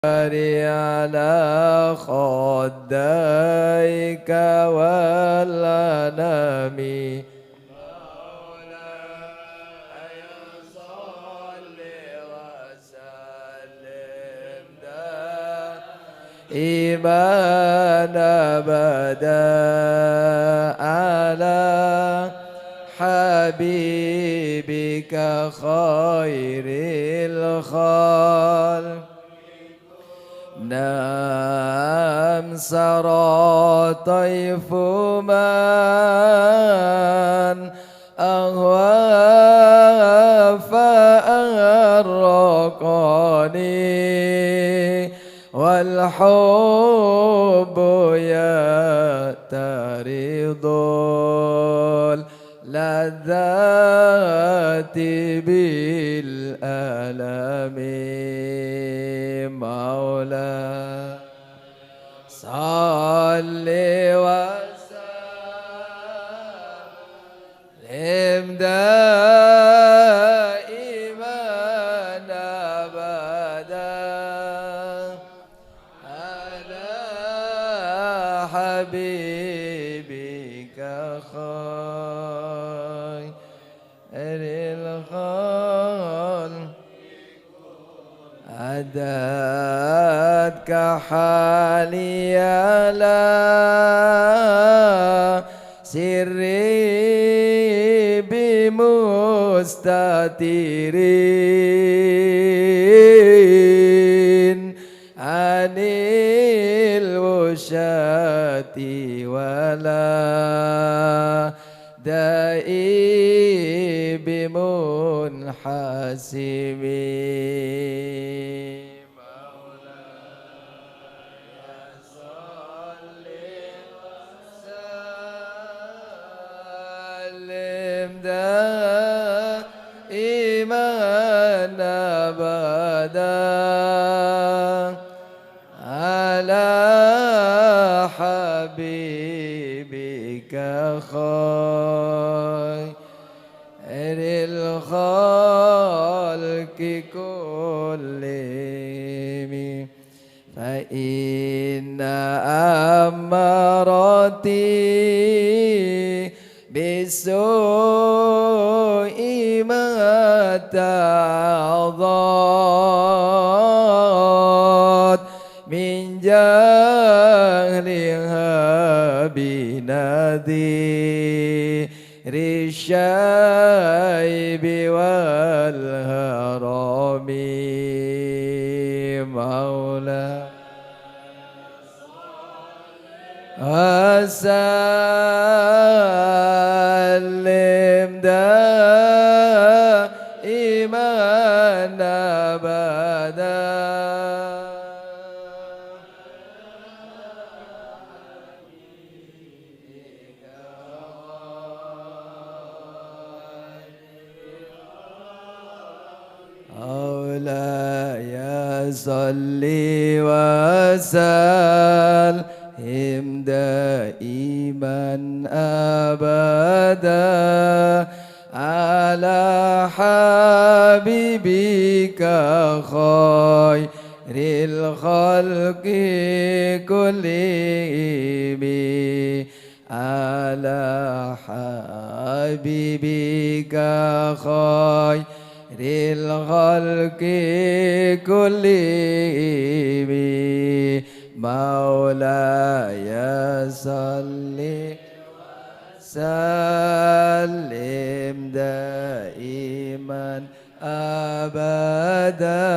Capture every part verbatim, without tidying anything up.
على خديك والأنام. مولاي صل وسلم دائما أبدا على حبيبك خير الخلق. نعم سرى طيف من أهوى فأرقني، والحب يعترض اللذات بالألم. مولاي صل وسلم دائما أبدا على حبيبك خير الخلق. أتتك حالي على سري بمستتر عن الوشاة ولا دائي بمنحسم. مولاي صل وسلم دائما أبدا على حبيبك خير الخلق كلهم. فإن أمارتي بالسوء ما اتعظت من جهلها بنذير الشيب والهرم. مولاي وسلم دائما أبدا. مولاي صل وسلم دائما أبدا على حبيبك خير الخلق كلهم. على حبيبك خير الخلق كلهم. مولاي صل وسلم دائما أبدا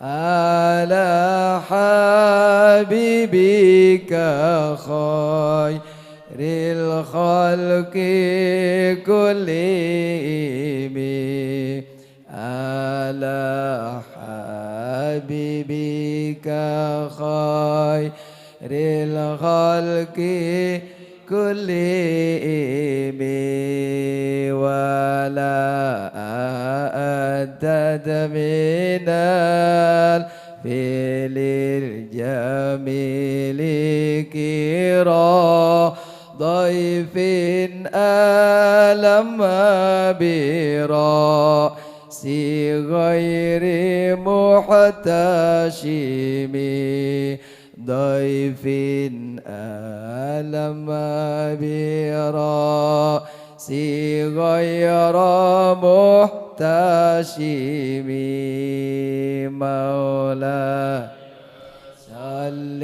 على حبيبك خير الخلق كلهم. على حبيبك خير الخلق كلهم. ولا أعدد من الفعل الجميل كرام ضيف ألم برأس غير محتشم، ضيف ألم برأس غير محتشم. مولاي صل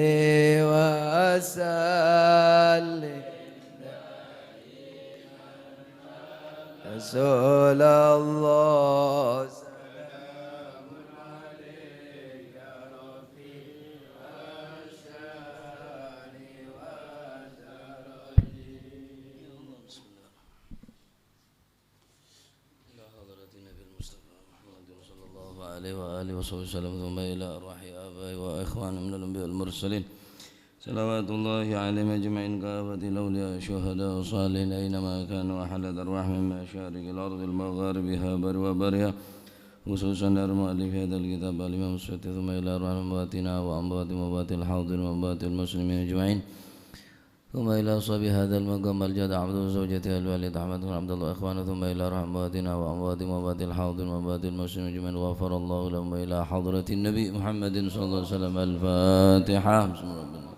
وسلم. رسول الله. إلى حضرة النبي المصطفى محمد صلى الله عليه وآله وصحبه وسلم، ثم إلى أرواح آبائي وإخواني من الأنبياء والمرسلين، صلوات الله عليهم أجمعين، كافة الأولياء والشهداء والصالحين أينما كانوا، وحلت أرواحهم من مشارق الأرض لمغاربها، برها وبحرها، خصوصا المؤلف هذا الكتاب الإمام السيوطي، ثم إلى أرواح أمواتنا وأموات أموات الحاضرين وأموات المسلمين أجمعين. ثم إلى أصحاب هذا المقام الجد، عبده وزوجته، أهل والد أحمد بن عبد الله وإخوانه، ثم إلى أرواح أمواتنا وأموات أموات الحاضرين وأموات المسلمين أجمعين، غفر الله لهم، وإلى حضرة النبي محمد صلى الله عليه وسلم. الفاتحة. بسم الله الرحمن الرحيم.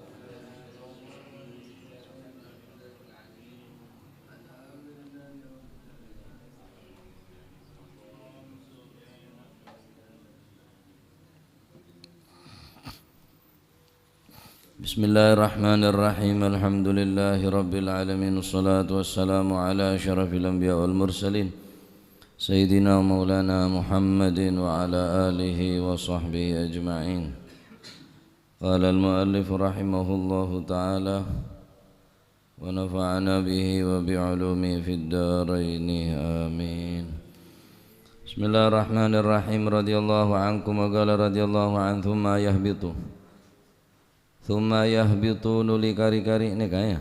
بسم الله الرحمن الرحيم. الحمد لله رب العالمين، والصلاة والسلام على أشرف الأنبياء والمرسلين، سيدنا ومولانا محمد وعلى آله وصحبه أجمعين. قال المؤلف رحمه الله تعالى، ونفعنا به وبعلومه في الدارين. آمين. بسم الله الرحمن الرحيم. رضي الله عنكم، وقال رضي الله عنه، ثم يهبط. Tsumma yahbitu nuli kari-kari nèka, ya.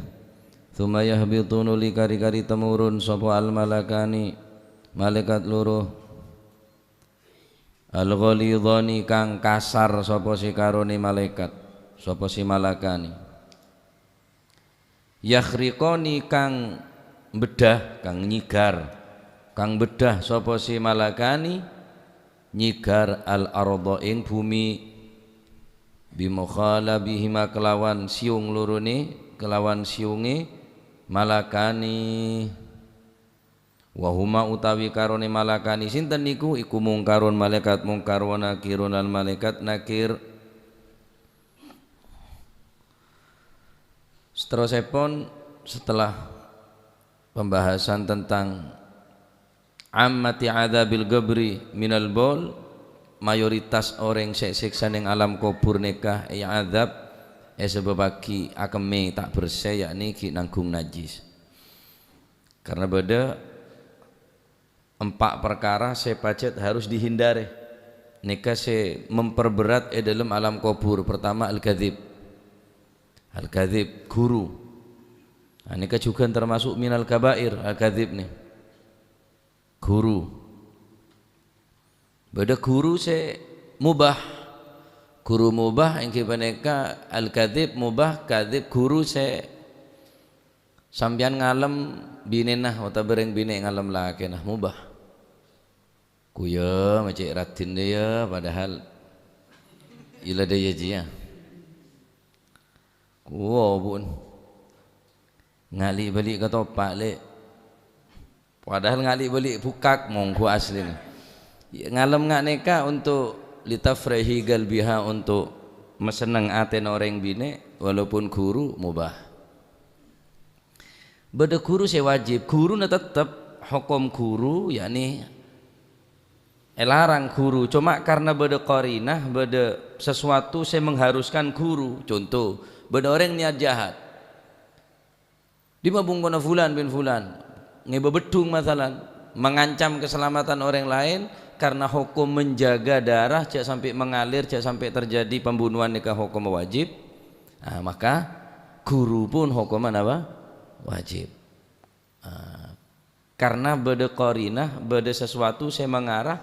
Tsumma yahbitu nuli kari-kari temurun sapa al-malakani, malaikat loro. Al-ghalidhani kang kasar sapa sè karone malaikat, sapa sè malakani. Yakhriqani kang mbedhah, kang nyigar, kang mbedhah sapa sè malakani, nyigar al-ardha ing bumi, bimukhalabihima kelawan siyung lorone, kelawan siyunge malakani. Wa huma utawi karone malakani sinten niku? Iku Mungkarun malaikat Mungkar wa Nakirun lan malaikat Nakir. Seterusipun, setelah pembahasan tentang ammati adzabil qabri minal baul, mayoritas oreng sè èsiksa neng alam kobur nèka èadzab èsabâbbhâghi akemme ta' bersè, yakni ghi' nanggung najis. Karena bâdâ empa' parkara sè pajhât harus dihindari. Nèka sè memperberat è dâlem alam kobur. Pertama, al-kadzib. Al-kadzib, ghuru. Nah, nèka jhughân termasuk minal kabair, al-kadzib nè. Ghuru. Bâdâ ghuru sè mubah. Ghuru mubah èngghi panèka al-kadzib mubah, kadzib ghuru sè sampèyan ngalem binèna otabâ rèng binè' ngalem lakèna, mubah. Kuya, ma' cè' raddhin dâ' iyâ, padahal ila dâ' iyâ jiyâ. Kuwa, Bu'. Ngali' bâli' katopa', Lè'. Padahal ngali' bâli' bukak, mongghu aslina. Ya, ngalem nga' nèka untuk litafrahi qalbiha, untuk masenneng atèna orèng binè', walaupun ghuru, mubah. Bâdâ ghuru sè wajib, ghuruna tettep hokom ghuru, yakni èlarang ghuru. Coma karena bâdâ qarinah, bâdâ sesuatu sè mengharuskan ghuru. Conto, bâdâ orèng niat jahat. Dimma bungkona fulan bin fulan, ngèbâ beddhung masalan, mengancam keselamatan orang lain karena hukum menjaga darah jhâ' sampè' mengalir, jhâ' sampè' terjadi pembunuhan nèka hokom wajib. Nah, maka ghuru pun hokoman apa? Wajib. Nah, karena bâdâ qarinah, bâdâ sesuatu sè mengarah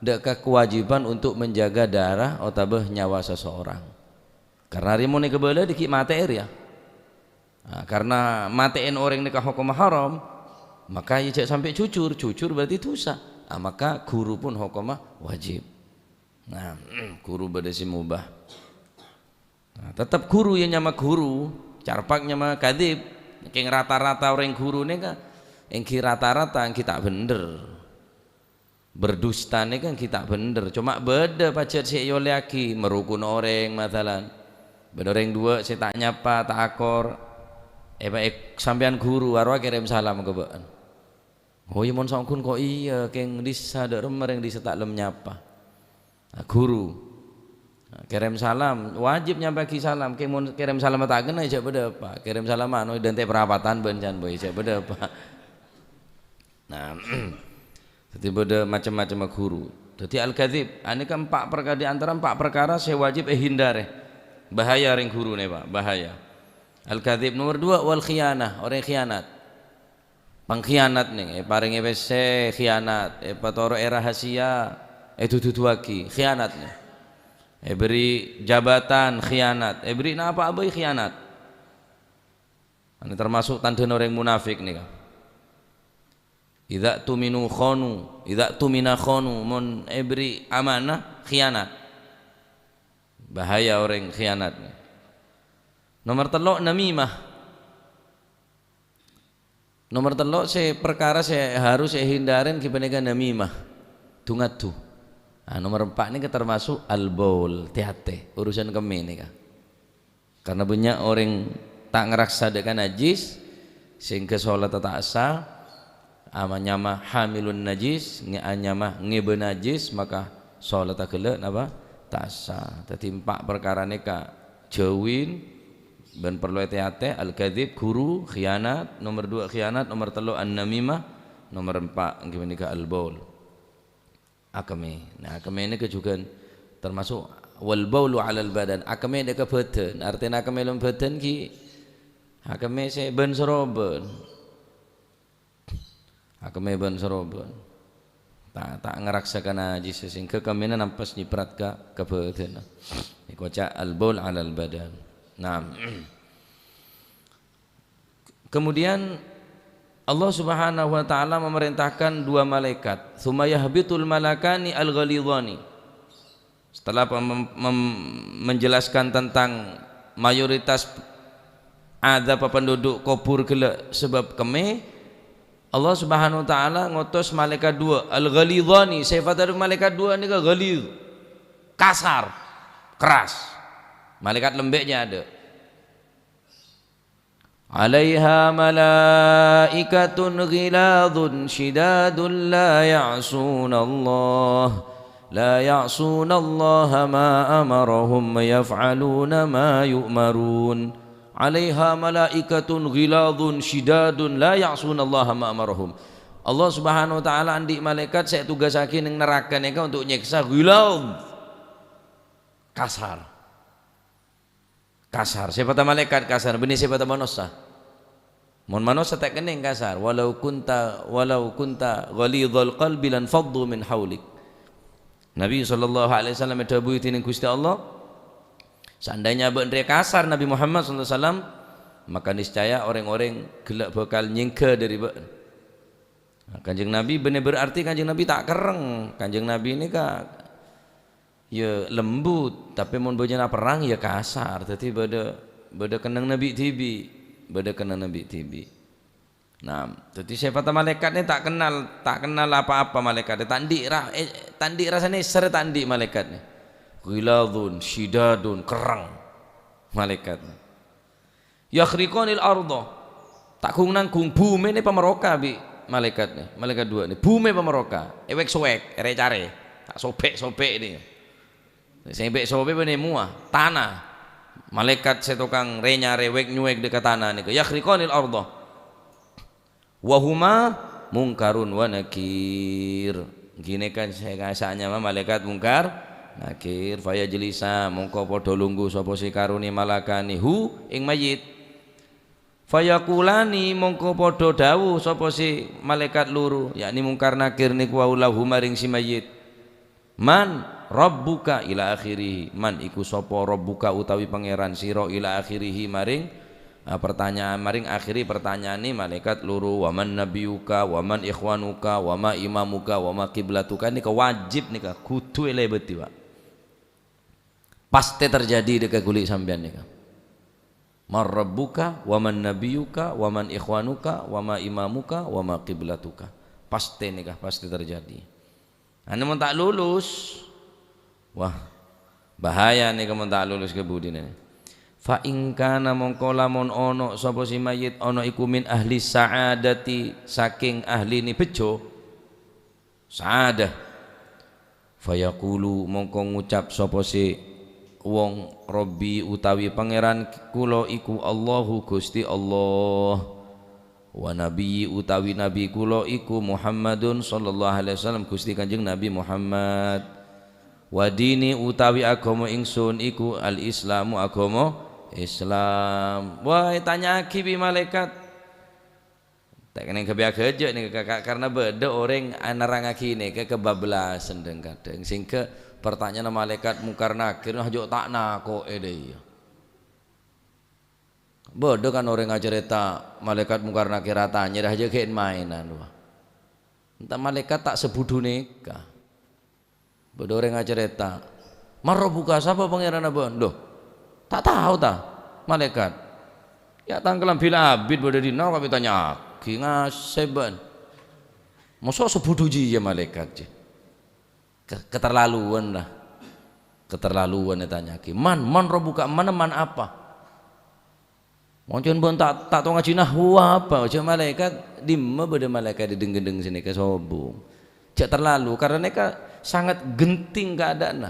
dâ' ka kewajiban untuk menjaga darah otabâ nyawa seseorang. Karena rèya mon èkabâlâ dâggi' matè'è rèya. Nah, karena matè'èn orèng nèka hokomma haram, maka ya jhâ' sampè' jujur. Jujur berarti dhusa. Ah, maka ghuru pon hokomma wajib. Nah, ghuru bâdâ sè mobâ. Nah, tetep ghuru ya nyama ghuru, carpak nyama kadzib. Kèng rata-rata orèng ghuru nèka èngghi rata-rata èngghi ta' bhendher. Berdusta nèka èngghi ta' bhendher. Coma bâdâ pajhât sè èollèyaghi, merukun orèng, masalan. Bâdâ orèng duwâ' sè ta' nyapa, ta' akor. È, è, sampèyan ghuru, arowa kèrèm salam ka bâ'na. Oh, iyâ, mon songghun ko' iyâ, kèng dhisa dâ' remma rèng dhisa ta' lem nyapa. Ah, ghuru. Ah, kèrèm salam, wajib nyampa'aghi salam. Kèng mon kèrèm salam ta' kennèng, jhâ' bâdâ apa. Kèrèm salam anu, dântè' parapatan bân can, boy, jhâ' bâdâ apa. Nah, dhâddhi bâdâ macem-macemma ghuru. Dhâddhi al-kadzib, anèka empa' perkara, di antara empa' perkara sè wajib èhindârè. Bahaya rèng ghuru nè, Pak, bahaya. Al-kadzib. Nomor dua, wal khiyanah, orèng khianat. Pengkhianat nè, èparèngè pèssè, khianat, èpatoro'è rahasia, èdu-duduwâghi, khianat nè. Èbèrri' jabatan, khianat, èbèrri' napa bhâi, khianat. Anè termasuk tandhâna orèng munafik nèka. Idza tuminu khanu, idza tumina khanu, mon èbèrri' amanah, khianat. Bahaya orèng khianat nè. Nomor tello', namimah. Nomor tello' sè parkara sè harus èhindârè ghi' panèka namimah, du-ngaddu. Ah, nomor empa' nèka termasuk al-baul, tè-atè, urusan kemmè nèka. Karena bânnya' orèng ta' ngaraksa dâ' ka najis, sehingga sholatta ta' sah, ama nyama hamilun najis, nge-, anyama ngèbâ najis, maka sholatta ghellâ' napa? Ta' sah. Dhâddhi empa' parkara nèka jhâuwin, bân parlo ètè-atè, al-kadzib, ghuru, khianat, nomor dua khianat, nomor tello' an-namimah, nomor empa' èngghi panèka al-baul. Akemmè. Nah, akemmè nèka jhughân termasuk wal baulu 'alal badan, akemmè dâ' ka bhâdhân. Artèna akemmè lem bhâdhân ghi' akemmè sè bân-sarobân. Akemmè bân-sarobân. Ta', ta' ngaraksa ka najis sehingga kemmèna nampes nyèprat ka, ka bhâdhânna. Èkoca' al-baul 'alal badan. Naam. Kemudian Allah Subhanahu wa Ta'ala memerintahkan dua malaikat, "Tsumma yahbitul malakani al-ghalidhani." Setelah pem-, mem-, menjelaskan tentang mayoritas adzab penduduk kobhur ghellâ' sabâb kemmè, Allah Subhanahu wa Ta'ala ngotos malaikat dua, al-ghalidhani. Sèfat dâri malaikat dua nèka ghalidh, kasar, keras. Malaikat lembek nyè adâ'. "'Alaiha malaikatun ghilazun syidadun la ya'sunallah, la ya'sunallaha ma amarahum wa yaf'aluna ma yu'marun." "'Alaiha malaikatun ghilazun syidadun la ya'sunallaha ma amarahum." Allah Subhanahu wa Ta'ala andi' malaikat sè ètugasaghi neng naraka nèka untuk nyèksa, ghilaz. Kasar. Kasar. Sèfatta malaikat kasar, bânnè sèfatta manossa. Mon manossa ta' kennèng kasar, "Walau kunta, walau kunta ghalizal qalbi lanfaddu min haulik." Nabi sallallahu alaihi wasallam èdhâbuwi dènèng Ghustè Allah, "Seandainya bâ'na rèya kasar, Nabi Muhammad sallallahu alaihi wasallam, maka niscaya orèng-orèng ghellâ' bhâkal nyèngghâ dâri bâ'na." Nah, Kanjeng Nabi bânnè berarti Kanjeng Nabi ta' kerrèng. Kanjeng Nabi nèka ya lembut, tapè mon bâjâna perrang ya kasar. Dhâddhi bâdâ, bâdâ kennengnganna bi'-dhibi', bâdâ kennengnganna bi'-dhibi'. Nah, dhâddhi sèfatta malaikat nè ta' kennal, ta' kennal apa-apa malaikat nè. Ta' andi' ra-, eh, ta' andi' rassana èssèr, ta' andi' malaikat nè. Ghilazun, syidadun, kerrèng malaikat nè. Yakhriqanil arda. Ta' ghung-nangghung, bhumè nè pamaroka bi' malaikat nè, malaikat dua nè. Bhumè pamaroka, èwèk-sowèk, èrè-carè. Ta' sobek-sobek nè. Sè èbek-sobek bânnè mowa, tana. Malaikat sè tokang rè-nyarè, wèk-nyowèk dâ' ka tana nèka. Yakhriqanil arda. Wa huma Mungkarun wa Nakir. Ghânèka sè kasa' nyama malaikat Mungkar, Nakir. Fayajlisa, mongko padhâ lungguh sapa sè karone malakani hu ing mayyit. Fayaqulani, mongko padhâ dhâbu sapa sè malaikat loro, yakni Mungkar Nakir niku wau, lahu maring si mayyit. "Man rabbuka?" ila akhirih. Man iku sapa rabbuka utawi pangeran sira ila akhirih maring Ah, pertanyaan, maring akhiri pertanyaan nè malaèkat loro, "Wa man nabiyyuka, wa man ikhwanuka, wa ma imamuka, wa ma qiblatuka." Nèka wajib nèka, kodhu èlèbâdhi, Pak. Pastè terjadi dâ' ka ghuli sampèyan nèka. "Man rabbuka, wa man nabiyyuka, wa man ikhwanuka, wa ma imamuka, wa ma qiblatuka." Pastè nèka, pastè terjadi. Anè mon ta' lulus, wah, bahaya nèka mon ta' lulus ka budina. "Fa in kana," mongko lamon ono sapa sè mayyit ono iku "min ahli sa'adati," sakèng ahli nè bhâjjhâ, sa'adah. "Fa yaqulu," mongko ngucap sapa sè wong, "Rabbi utawi Pangèran kaulâ iku Allahu, Ghustè Allah. Wa nabiyyi utawi nabi kaulâ iku Muhammadun sallallahu alaihi wasallam, Ghustè Kanjeng Nabi Muhammad. Wa dini utawi aghâma ingsun iku al-Islamu, aghâma Islam." Wah, ètanya'aghi bi' malaèkat. Ta' kennèng ghâbây aghâjâ' nèka, Ka', karna bâdâ orèng anerrangaghi nèka kabablasan dhâng-kadhâng. Sehingga pertanyaan malaèkat Mungkar Nakir, "Nah, jhâ' ta' nako'è dâ' iyâ." Bâdâ kan orèng acarèta, malaèkat Mungkar Nakir atanya, "Dâ' jhâ' ghân maènan, wah." Enta malaèkat ta' sabudhu nèka. Bâdâ orèng acarèta, "Man rabbuka, sapa pangèranna bâ'na?" "Loh, ta' tao ta, malaèkat?" "Ya', tang kalambhi la abit bâdâ è dinna' kok ètanya'aghi, ngasèp bâ'na." Moso' sabudhu jiyâ malaèkat, jiyâ. Ke-, keterlaluan, lah. Keterlaluan ètanya'aghi. "Man, man rabbuka, man, man apa?" Mon ca'na bâ'na ta', ta' tao ngajhi nahwu apa, jhâ' malaèkat, dimma bâdâ malaèkat è dhâng-ghândhâng sè nèka sobung. Jhâ' terlalu, karna nèka sangat genting keadaanna.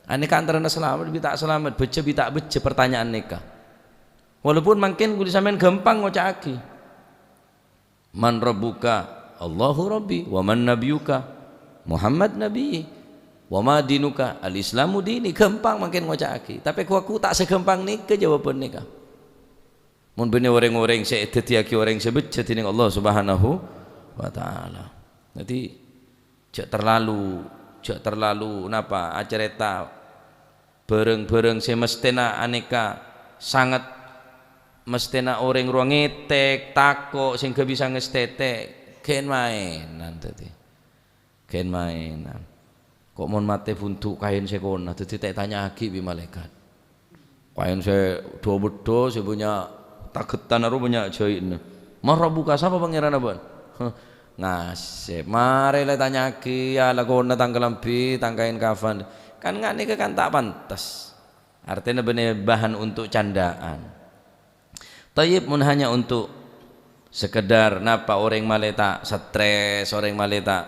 Anèka antarana salamet bi' ta' salamet, beccè bi' ta' beccè pertanyaan nèka. Walaupun mangkèn ghuli sampèyan ghâmpang ngoca'aghi. "Man rabbuka?" "Allahu rabbi." "Wa man nabiyyuka?" "Muhammad nabiyyi." "Wa ma dinuka?" "Al-Islamu dini." Ghâmpang mangkèn ngoca'aghi. Tapè ghu-, ghu ta' saghâmpang nèka jawabhân nèka. Mon bânnè orèng-orèng sè èdhâddhiyâghi orèng sè beccè dhinèng Allah Subhanahu wa Ta'ala. Dhâddhi, jhâ' terlalu, jhâ' terlalu, napa, acarèta bhârâng-bhârâng sè mesthèna anèka sanget, mesthèna orèng rowa ngètèk, tako', sehingga bisa ngastètè', ghân maènan dhâddhi. Ghân maènan. Kok mon matè bhundu' kaèn sè kona, dhâddhi ta' ètanya'aghi bi' malaèkat. Kaèn sè dhu-beddhu, sè bânnya' taghettana ro bânnya' jhâi'na. "Man rabbuka, sapa pangèranna bâ'na?" Heh, ngasèp. Marè la ètanya'aghi, ya, lakona tang kalambhi, tang kaèn kafan. Kan nga' nèka kan ta' pantes. Artèna bânnè bahan untuk candaan. Thayyib, mon hanya untuk sekedar napa orèng malè ta' stres, orèng malè ta',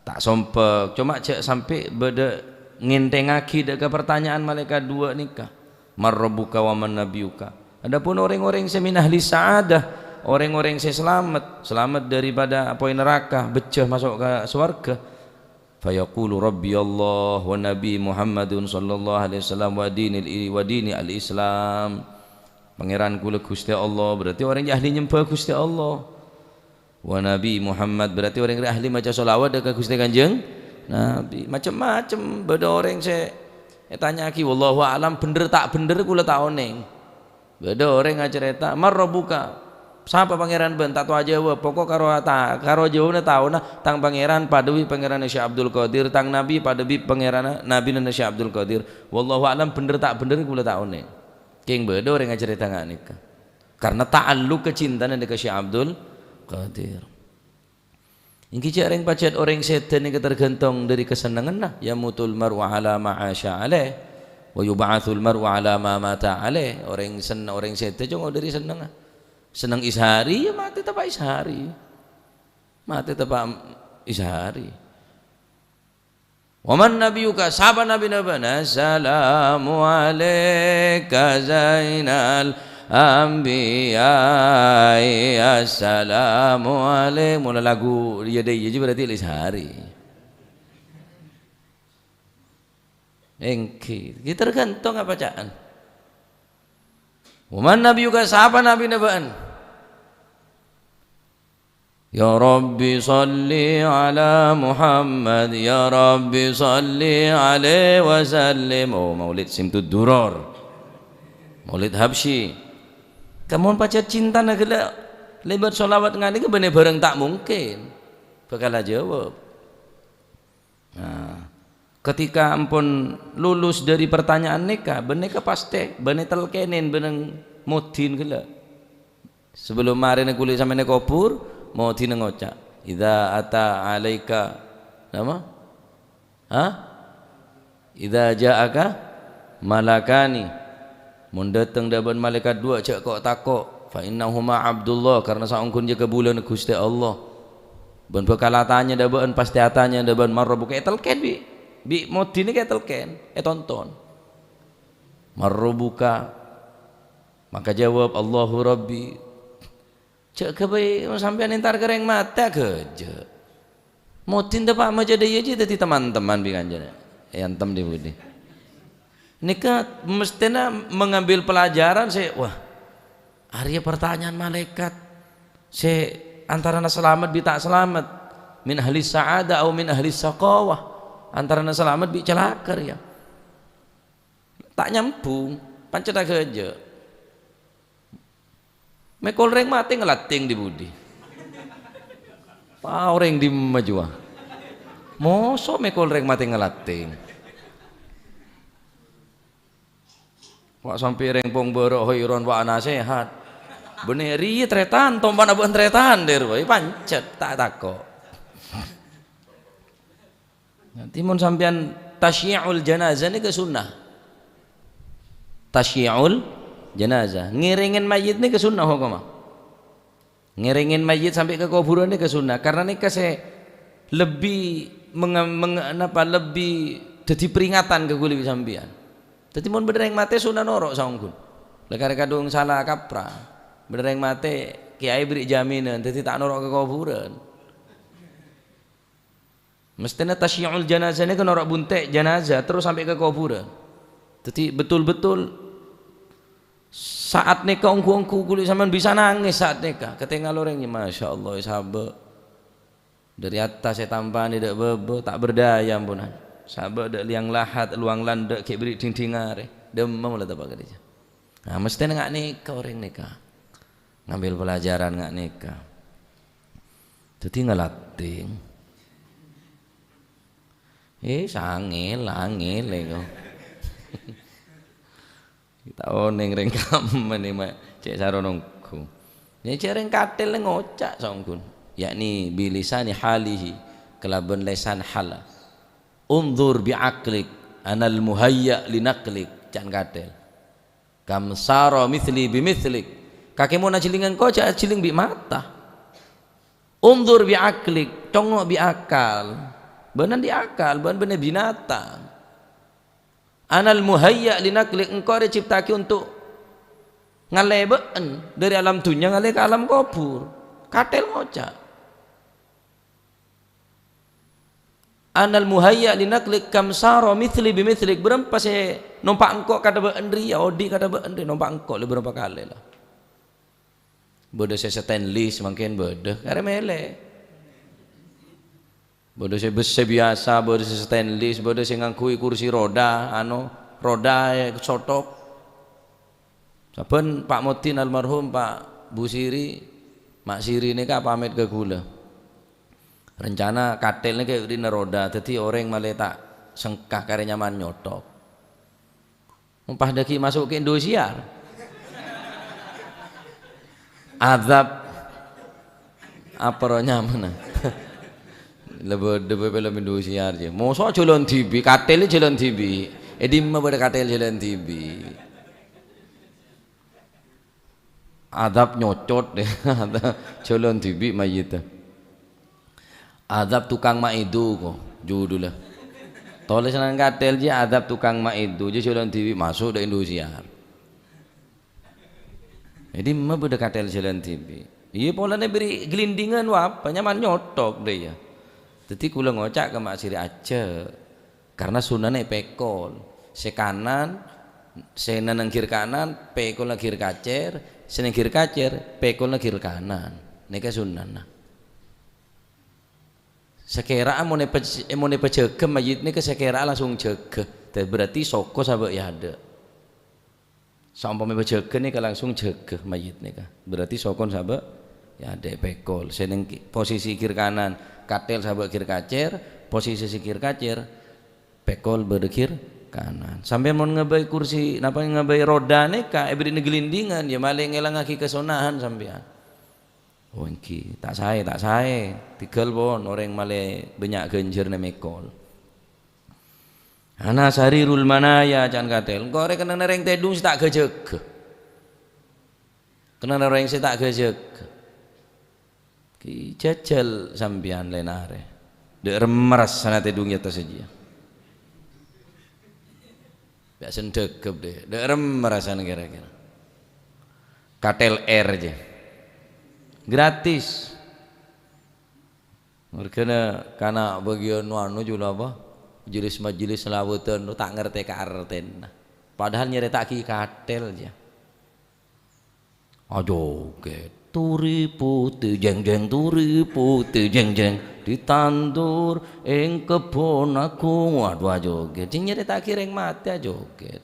ta' sompek, coma jhâ' sampè' bâdâ ngènthèngaghi dâ' ka partanya'an malaèkat duwâ' nèka, "Man rabbuka wa man nabiyyuka?" Adapun orèng-orèng sè min ahli sa'adah, orèng-orèng sè salamet, salamet daripada apoy naraka, beccè maso' ka sowarghâ, "Fayaqulu, 'Rabbi Allah wa Nabi Muhammadun sallallahu alaihi wasallam wa dinil i-, wa dini al-Islam.'" Pangèran kaulâ Ghustè Allah, berarti orèng ahli nyembhâ Ghustè Allah. Wa Nabi Muhammad, berarti orèng ahli maca sholawat dâ' ka Ghustè Kanjeng Nabi. Macem-macem, bâdâ orèng sè ètanya'aghi, wallahu a'lam, bhender ta' bhender, kaulâ ta' onèng. Bâdâ orèng acarèta, "Man rabbuka?" Sapa pangèran bâ'na? Ta' tao ajâwâb. Pokok karo ta-, karo ajâwâbna taona, "Tang Pangèran padâ bi' Pangèranna Syekh Abdul Qadir, tang Nabi padâ bi' Pangèranna, Nabina Syekh Abdul Qadir." Wallahu a'lam, bhender ta' bhender, kaulâ ta' onèng. Kèng bâdâ orèng acarèta nga' nèka. Karna ta'alluk kacintana dâ' ka Syekh Abdul Qadir. Èngghi jhâ' rèng pajhât orèng sèdhâ nèka tergantung dâri kasennengnganna. "Yamutul mar'u ala ma 'asya alaih, wa yub'atsul mar'u ala ma mata alaih." Orèng sen-, orèng sèdhâ coma dâri sennengnga. Senneng èsarè, ya matè teppa' èsarè. Matè teppa' èsarè. "Wa man nabiyyuka?" Sapa nabina bâ'na? "Assalamu alaika zainal anbiya'i, assalamu alaik." Mula lagu iyâ dâ' iyâ jiyâ berarti la èsarè. Èngghi, ghi tergantung apa ca'an. "Wa man nabiyyuka?" Sapa nabina bâ'na? "Ya Rabbi shalli ala Muhammad, ya Rabbi shalli alaihi wa sallim." Oh, Maulid Simtud Duror. Maulid Habsyi. Ka mon pajhât cintana ghellâ' lèbât sholawat nganèka bânnè bhârâng ta' mungkin bhâkal ajâwâb. Nah, ketika ampon lulus dhâri partanya'an nèka, bânnè ka pastè, bânnè talkènè bâreng modin ghellâ'. Sabellum marèna ghuli sampèyan è kobhur, modina ngoca', "Idza ata alaika," napa? Hah? "Idza ja'aka malakani." Mon dâteng dhâ' bâ'na malaèkat duwâ', jhâ' ko'-tako'. "Fa innahuma abdullah," karna saongghuna jâ' kabulâna Ghustè Allah. Bân bhâkal atanya dhâ' bâ'na, pastè atanya dhâ' bâ'na, "Man rabbuka?" Ètalkèn bi', bi' modina ètalkèn, ètonton. "Man rabbuka?" Maka jawab, "Allahu Rabbi." Jhâ' ghâbây sampèyan entar ka rèng matè, aghâjâ'. Modin ta' pa' maca dhâ' iyâ jiyâ dhâddhi teman-teman bi' kancana. Èantem dhi-budhi. Nèka mesthèna mengambil pelajaran sè, wah, arèya pertanyaan malaèkat sè antarana salamet bi' ta' salamet, min ahli sa'adah au min ahli syaqawah, antarana salamet bi' calaka rèya. Ta' nyambung, pancèn aghâjâ'. Mèkol rèng matè ngalattèng dhi-budhi? Pa' orèng dimma jiyâ? Moso' mèkol rèng matè ngalattèng? Wa' sampè' rèng pong bârâ' hoiron wa' nasèhat. Bânnè rèya tarètan, tompana bâ'na tarètan, dhâr, wah, pancèt, ta' tako'. Nanti mon sampèyan tasyi'ul janazah nèka sunnah. Tasyi'ul janazah, ngèrèngè mayyit nèka sunnah hokomma. Ngèrèngè mayyit sampè' ka kobhurân nèka sunnah, karna nèka sè lebbi menge-, menge-, napa, lebbi dhâddhi peringatan ka ghuli bi' sampèyan. Dhâddhi mon bâdâ rèng matè sunnah noro' saongghuna. La karè kadhung sala kaprah. Bâdâ rèng matè, kèyaè bèrri' jaminan, dhâddhi ta' noro' ka kobhurân. Mesthèna tasyi'ul janazah nèka noro' bunte' janazah terros sampè' ka kobhurân. Dhâddhi betul-betul saat nèka ongghu-ongghu ghuli sampèyan bisa nangès saat nèka. Katèngal orèng, "Masya Allah, sabâ'." Dhâri attas ètampanè dâ' bâbâ, ta' berdaya amponan. Sabâ' dâ' liang lahat, luwang landhâ' ghi' bèrri' dhing-dhing arè. Dhimma mola teppa' ka dhissa'. Nah, mesthèna nga' nèka orèng nèka. Ngambil pelajaran nga' nèka. Dhâddhi ngalattèng. Eh, sangèl, angèl, engko. Ta' onèng rèng kamma nè, ma-, cè' saronongku. Nè cè' rèng kathèl ngoca' saongghun. Yakni bilisani halihi, kalabân lèsan hal. "Unzur bi aqlik, anal muhayya li naqlik," can kathèl. "Kam sara mithli bi mithlik." Kakè mon ajhilingngè engko' jhâ' ajhiling bi' mata. "Unzur bi aqlik," congngo' bi' akal. Bâ'na andi' akal, bâ'na bânnè binatang. "Anal muhayya li naqlik," engko' arè ècipta'aghi untuk ngallè bâ'na dhâri alam dhunnya ngallè ka alam kobhur. Kathèl ngoca'. "Anal muhayya li naqlik kam sara mithli bi mithlik," bârâmpa sè nompa' engko' kadhâ' bâ'na rèya, odi' kadhâ' bâ'na rèya, nompa' engko' lè bârâmpa kalè la. Bâdâ sè stainless mangkèn bâdâ, karè mèlè. Bâdâ sè bessè biyasa, bâdâ sè stainless, bâdâ sè ngangghuy kursi roda, ano, roda è sothok. Sabbhân Pa' Modin almarhum, Pa' Busiri, Ma' Siri nèka pamèt ka ghulâ. Rencana kathèl nèka rèna roda, dhâddhi orèng malè ta' sengka karè nyaman nyothok. Mon pas dâgghi' maso' ka Indosiar. Azab. Apa roh nyamana? Lebur debur film Indosiar jiyâ. Moso' jhâlân dhibi', kathèl jhâlân dhibi'. È dimma bâdâ kathèl jhâlân dhibi'? Azab nyothok, jhâlân dhibi' mayyit. Azab tukang maedu ko, judulnya. Tolèsan kathèl jiyâ, Azab tukang maedu, jiyâ jhâlân dhibi' maso' dâ' Indosiar. È dimma bâdâ kathèl jhâlân dhibi'? Iyâ, polana bâri' glindingan wa apa, nyaman nyothok dâ' iyâ. Dhâddhi kaulâ ngoca' ka Ma' Siri ajjhâ', karna sunnana èpèkol. Sè kanan, sè nèng gir kanan, pèkolna gir kacèr, sè nèng gir kacèr, pèkolna gir kanan. Nèka sunnana. Sakèra'a mon èpaj-, mon èpajâgâ mayyit nèka sakèra'a langsung jâgâ. Berarti soko sabâ' è adâ'. Saompama bâjâgân nèka langsung jâgâ mayyit nèka. Berarti sokon sabâ', ya, adâ' pèkol. Sè neng ki-, posisi kir kanan, katèl sabâ' kir kacèr, posisi sè kir kacèr, pèkol bâdâ kir kanan. Sampèyan mon ngabâi kursi, napa ngabâi roda nèka, èbèrri'na ghâlindhingan, ya malè ngèlangngaghi kasonahan sampèyan. Oh, èngghi, ta' saè, ta' saè. Tèghâl pon, orèng malè bânnya' ghânjhârânna mèkol. Ana sarirul manaya, can katèl. Engko' rè kennengnganna rèng tèdung sè ta' ghâjâghâ. Kennengnganna rèng sè ta' ghâjâghâ. Ki jhâjhâl sampèyan lèna arè. Dâ' remma rassana tèdung è attas jiyâ. Biasana dhâghep, dâ'. Dâ' remma rassana kèra-kèra. Katèl R jiyâ. Gratis. Mergâna kana' bâgiyân anu jâ la apa? Majelis-majelis salawatan ta' ngartè ka artèna. Padahal nyarèta'aghi katèl jiyâ. Ajogèt. Turi putih, jeng, jeng, turi putih, jeng, jeng. Ditandur ing kebon aku. Waduh, ajogèt. Sè nyarèta'aghi rèng matè ajogèt.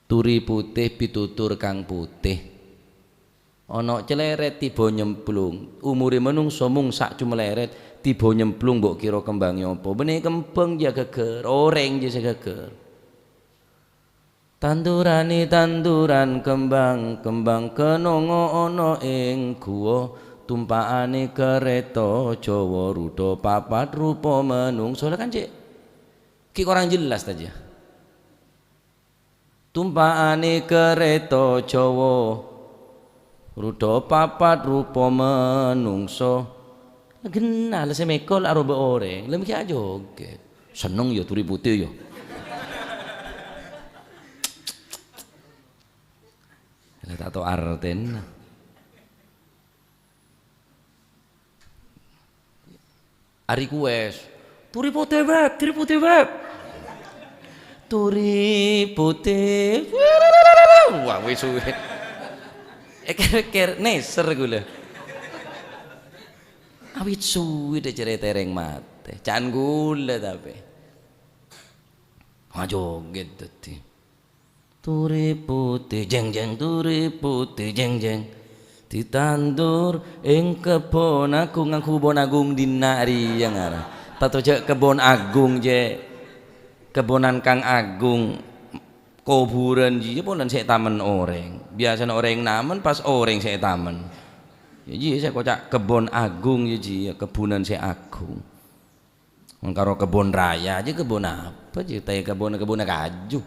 Turi putih, pitutur kang putih. Ana' calèrèt tiba nyemplung. Umurè manungsa mong sa' coma lèrèt, tiba nyemplung mbok kèra kembhangngè apa? Bânnè kembhâng jiyâ ghâghâr, orèng jiyâ sè ghâghâr. Tanduranè tanduran kembhâng, kembhâng kenongo ana ing guwa, tumpa'anè karèta Jawa, rudha papat rupa manungsa. La kan cè' ghi' korang jelas ta' jiyâ? Tumpa'anè karèta Jawa, rudha papat rupa manungsa. La ghenna, la sè mèkol aroba orèng, la mèkkè ajogèt. Senneng ya turi putih ya. La ta' tao artèna. Ari kuwes. Turi putih, Beb, turi putih, Beb. Turi putih. Wah, wis suwe. Eker-eker, neser gula. Awit suwe deh cerita reng mate. Can gula tapi. Wah, joget dadi. Turi putih, jeng, jeng, turi putih, jeng, jeng. Ditandur ing kebon agung, nang kebon agung dinna' riya ngara. Tato ja' kebon agung, je. Kebonan kang agung. Koburan jiya polan se tamen oreng. Biasana oreng namen pas oreng se tamen. Ya jiya se koca' kebon agung ya jiya, kebonan se agung. Wong karo kebon raya aja kebon apa aja, tae kebon, kebon kaju.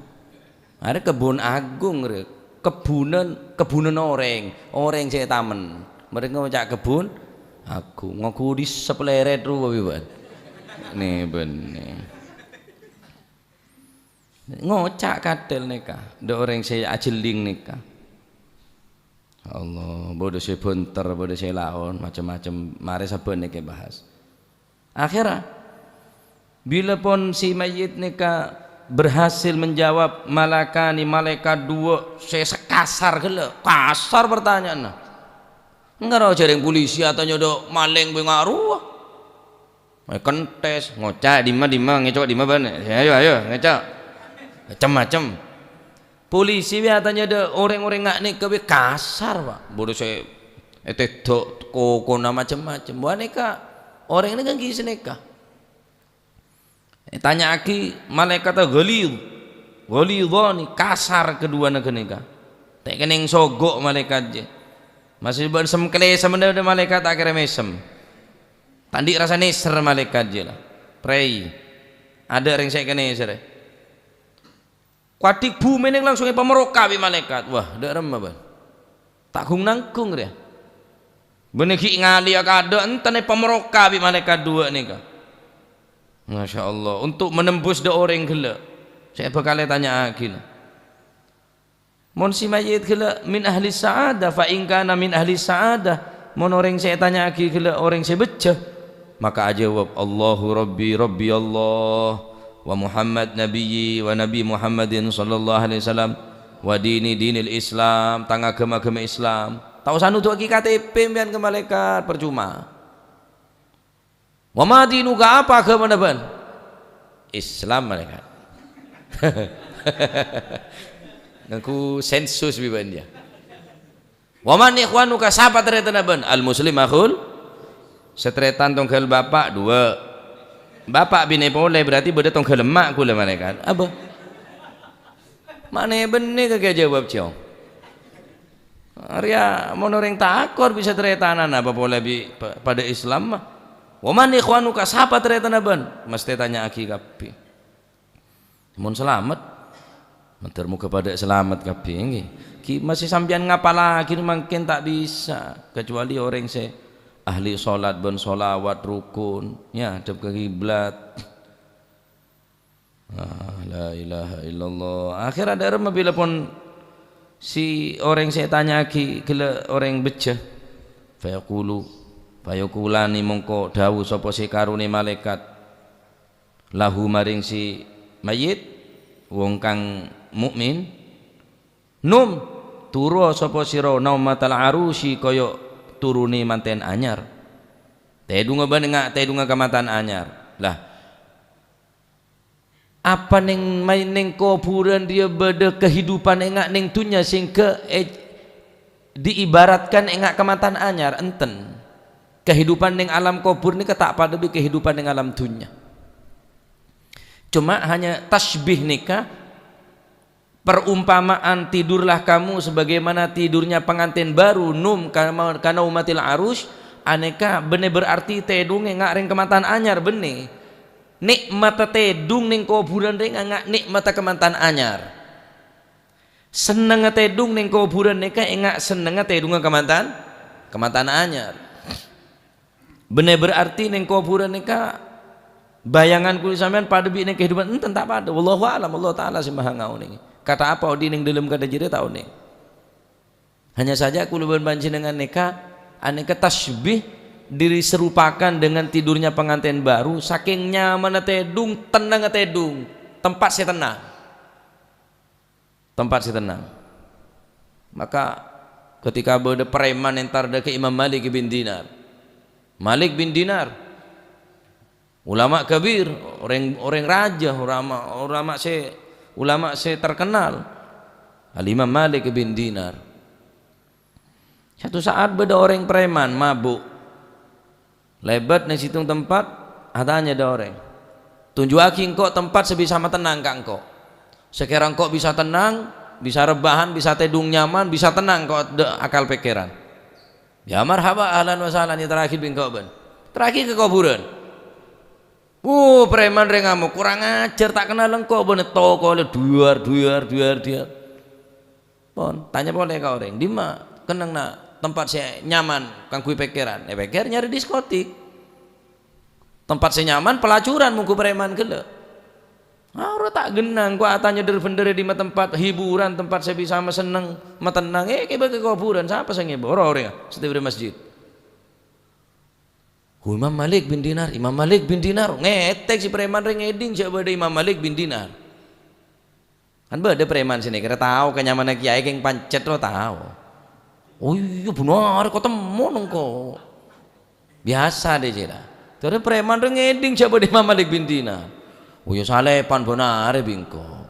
Are kebon agung re, kebunan, kebunan oreng, oreng se tamen. Mereka ngoca' kebon agung, ngoku di sepleret ru babi ban. Ne benne. Ngoca' katel neka, ndak oreng se ajeling neka. Allah, bodo se benter, bodo se laon, macem-macem. Mare saben neke bahas. Akhera, bila pon si mayyit neka berhasil menjawab malakani, malaikat dua se sekasar gella, kasar pertanyaanna. Engaro jareng polisi atanya do maleng be ngaruwa. Mai kentes, ngoca' dimma, dimma, ngecok dimma bane. Ayo, ayo, ngecok. Macem-macem. Polisi be atanya do oreng-oreng nga' neka be kasar, Pak. Bodo se etedok kokona macem-macem. Wah neka, oreng neka ghi seneka. Etanya'agi malaikata ghalidh, ghalidhani, kasar keduana ganeka. Ta' keneng sogo' malaikat je. Masih ban sem-, kelesem benda malaikat ta' kere mesem. Ta' andi' rasa neser malaikat je la. Prei. Ada reng se kene sere. Kuadik bume neng langsung epameroka bi' malaikat. Wah, ndak remma, ban. Ta' gung-nanggung, rèya. Benne ghi' ngalèya kadha enten epameroka bi' malaikat dua nèka. Masya Allah, untuk menembus dha' orèng ghellâ'. Sè bakal ètanya'aghi, la. Mon si mayyit ghellâ' min ahli sa'adah, fa in kana min ahli sa'adah, mon orèng sè ètanya'aghi ghellâ' orèng sè bejjâ, maka ajâwâb, "Allahu Rabbi, Rabbi Allah, wa Muhammad Nabiyyi, wa Nabi Muhammadin sallallahu alaihi wasallam, wa dini dinil Islam, tang aghâma aghâma Islam." Ta' osa nodhu'aghi K T P empèyan ka malaikat, parcoma. "Wa ma dinuka, apa aghâmana bâ'na?" "Islam," malaikat. Ngangghu sensus bi' bân, ya. "Wa man ikhwanuka, sapa tarètanna bân?" "Al-muslim akhul." Sè tarètan tongghâl bapa', duwâ'. Bapa' binè polè, berarti bâdâ tongghâl emma' ghulâ marè kan. Abâ. Manè bânnè kakè jâwâb, Cong. Arèya mon orèng ta' akor bisa tarètanan, apa polè bi' pa-, padâ Islam ma. "Wa man ikhwanuka, sapa tarètanna bân?" Mestè tanya'aghi kabbhi. Mon salamet, mandhâr moghâ padâ salamet kabbhi, èngghi. Ghi' masè sampèyan ngapallaghi mangkèn ta' bisa, kecuali orèng sè ahli sholat bân sholawat rukun, nyadhep ka kiblat. Ah, la ilaha illallah. Akhèr adâ' remma bilâ pon si orèng sè ètanya'aghi ghellâ' orèng bejjhâ. Fayaqulu, fayaqulani mongko dhâbu sapa sè karone malaèkat, lahu maring si mayyit, wong kang mukmin, "Num, turu sapa sira naumatal arusyi kaya turune manten anyar." Tedhunga bân nga-, tedhunga ka manten anyar. Lah, apa neng mai-, neng koburan dhiya bâdâ kehidupan enga' neng dunnya sehingga e-, diibaratkan enga' ka manten anyar? Enten. Kehidupan neng alam kubur nèka ta' padâ bi' kehidupan neng alam dunnya. Cuma hanya tasybih nèka perumpamaan tidurlah kamu sebagaimana tidurnya pengantin baru, num kama-, kanaumatil arus, anèka bânnè berarti tedhunga enga' rèng ka manten anyar, bânnè. Nè'matta tedhung neng koburan rèng enga' nè'matta ka manten anyar. Sennengnga tedhung neng koburan nèka enga' sennengnga tedhunga ka manten, ka manten anyar. Bânnè berarti neng koburan nèka bayangan kulâ sampèyan padâ bi' neng kehidupan? Enten, ta' padâ. Wallahu a'lam, Allah Ta'ala sè maha ngaonèngè. Kata apa odi' neng dâlem kata jârèya ta' onèng. Hanya saja kulâ bân panjhennengngan nèka, anèka tasybih diserupakan dengan tidurnya pengantin baru, saking nyamanna tedhung, tennangnga tedhung, tempat sè tennang. Tempat sè tennang. Maka ketika bâdâ preman entar dâ' ka Imam Malik bin Dinar. "Malik bin Dinar, ulama kabir, orèng, orèng rajâ, ulama, ulama sè, ulama sè terkenal. Al-Imam Malik bin Dinar." Satu saat bâdâ orèng preman mabuk. Lèbât neng sèttong tempat, atanya dâ' orèng, "Tunju'aghi engko' tempat sè bisa matennang ka engko'. Sakèra engko' bisa tennang, bisa rebbhân, bisa tedhung nyaman, bisa tennang engko' dâ' akal pèkkèran." "Ya marhaba, ahlan wa sahlan, èntarraghi bi' engko' bân." Èntarraghi ka koburan. Wuh, preman rè ngamok, "Kurang ajar, ta' kennal engko' bân." Tokol dhuwâr, dhuwâr, dhuwâr, dhuwâr. Pon, tanya polè ka orèng, "Dimma kennengnga tempat sè nyaman kaangghuy pèkkèran?" Èpèkkèr nyarè diskotik. Tempat sè nyaman, pelacuran, mongghu preman ghellâ'. Aro ta' gennang, ko' atanya dhâr-bhendhâr è dimma tempat hiburan, tempat sè bisa masenneng, matennang, eh, kèbâ ka koburan, sapa sè ngèbâ? Ora orèng, sè tèbâ masjid. "Hu, Imam Malik bin Dinar, Imam Malik bin Dinar." Ngètèk si preman rè ngèdhing jâ' bâdâ Imam Malik bin Dinar. Kan bâdâ preman sè nèka rè tao ka nyamana kèyaè kèng pancet ro tao. "Oh iyâ, bhunarè, katemmon engko'." Biyasa dâ' jârèya. Torè preman rè ngèdhing jâ' bâdâ Imam Malik bin Dinar. "Oh iyâ, salèpan bhunarè bi' engko'.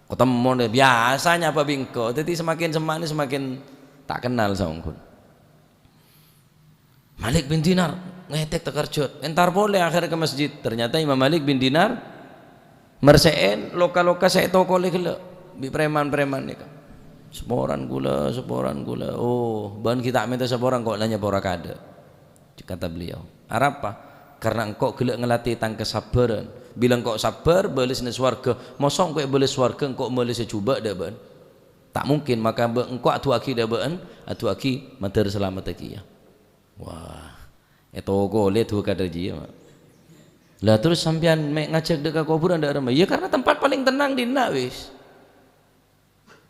Katemmon dâ', biyasa nyapa bi' engko'." Dâddhi semakin semma'na semakin ta' kennal saongghuna. Malik bin Dinar ngètèk takerjhât, entar polè akhèr ka masjid. Ternyata Imam Malik bin Dinar mersè'è loka-loka sè ètokolè ghellâ' bi' preman-preman nèka. "Saporan ghulâ, saporan ghulâ." "Oh, bâ'na ghi' ta' mènta saporan, ko' la nyapora kaadâ'," kata beliau. "Arapa?" "Karena engko' ghellâ' ngalatè tang kasabbhârân. Bilâ engko' sabbhâr, bâlessâna sowarghâ. Moso' engko' èbâles sowarghâ, engko' bâlessâ jhubâ' dâ' bâ'na. Ta' mungkin, maka bâ-, engko' adu'âghi dâ' bâ'na, adu'âghi mandhâr salameddhâ kèya." Wah, ètokolè duwâ' kadhâ' jiyâ, Ma'. Lah, terus sampèyan mè' ngajhâk dâ' ka koburan dâ' remma? Iyâ, karena tempat paling tenang dinna' wis.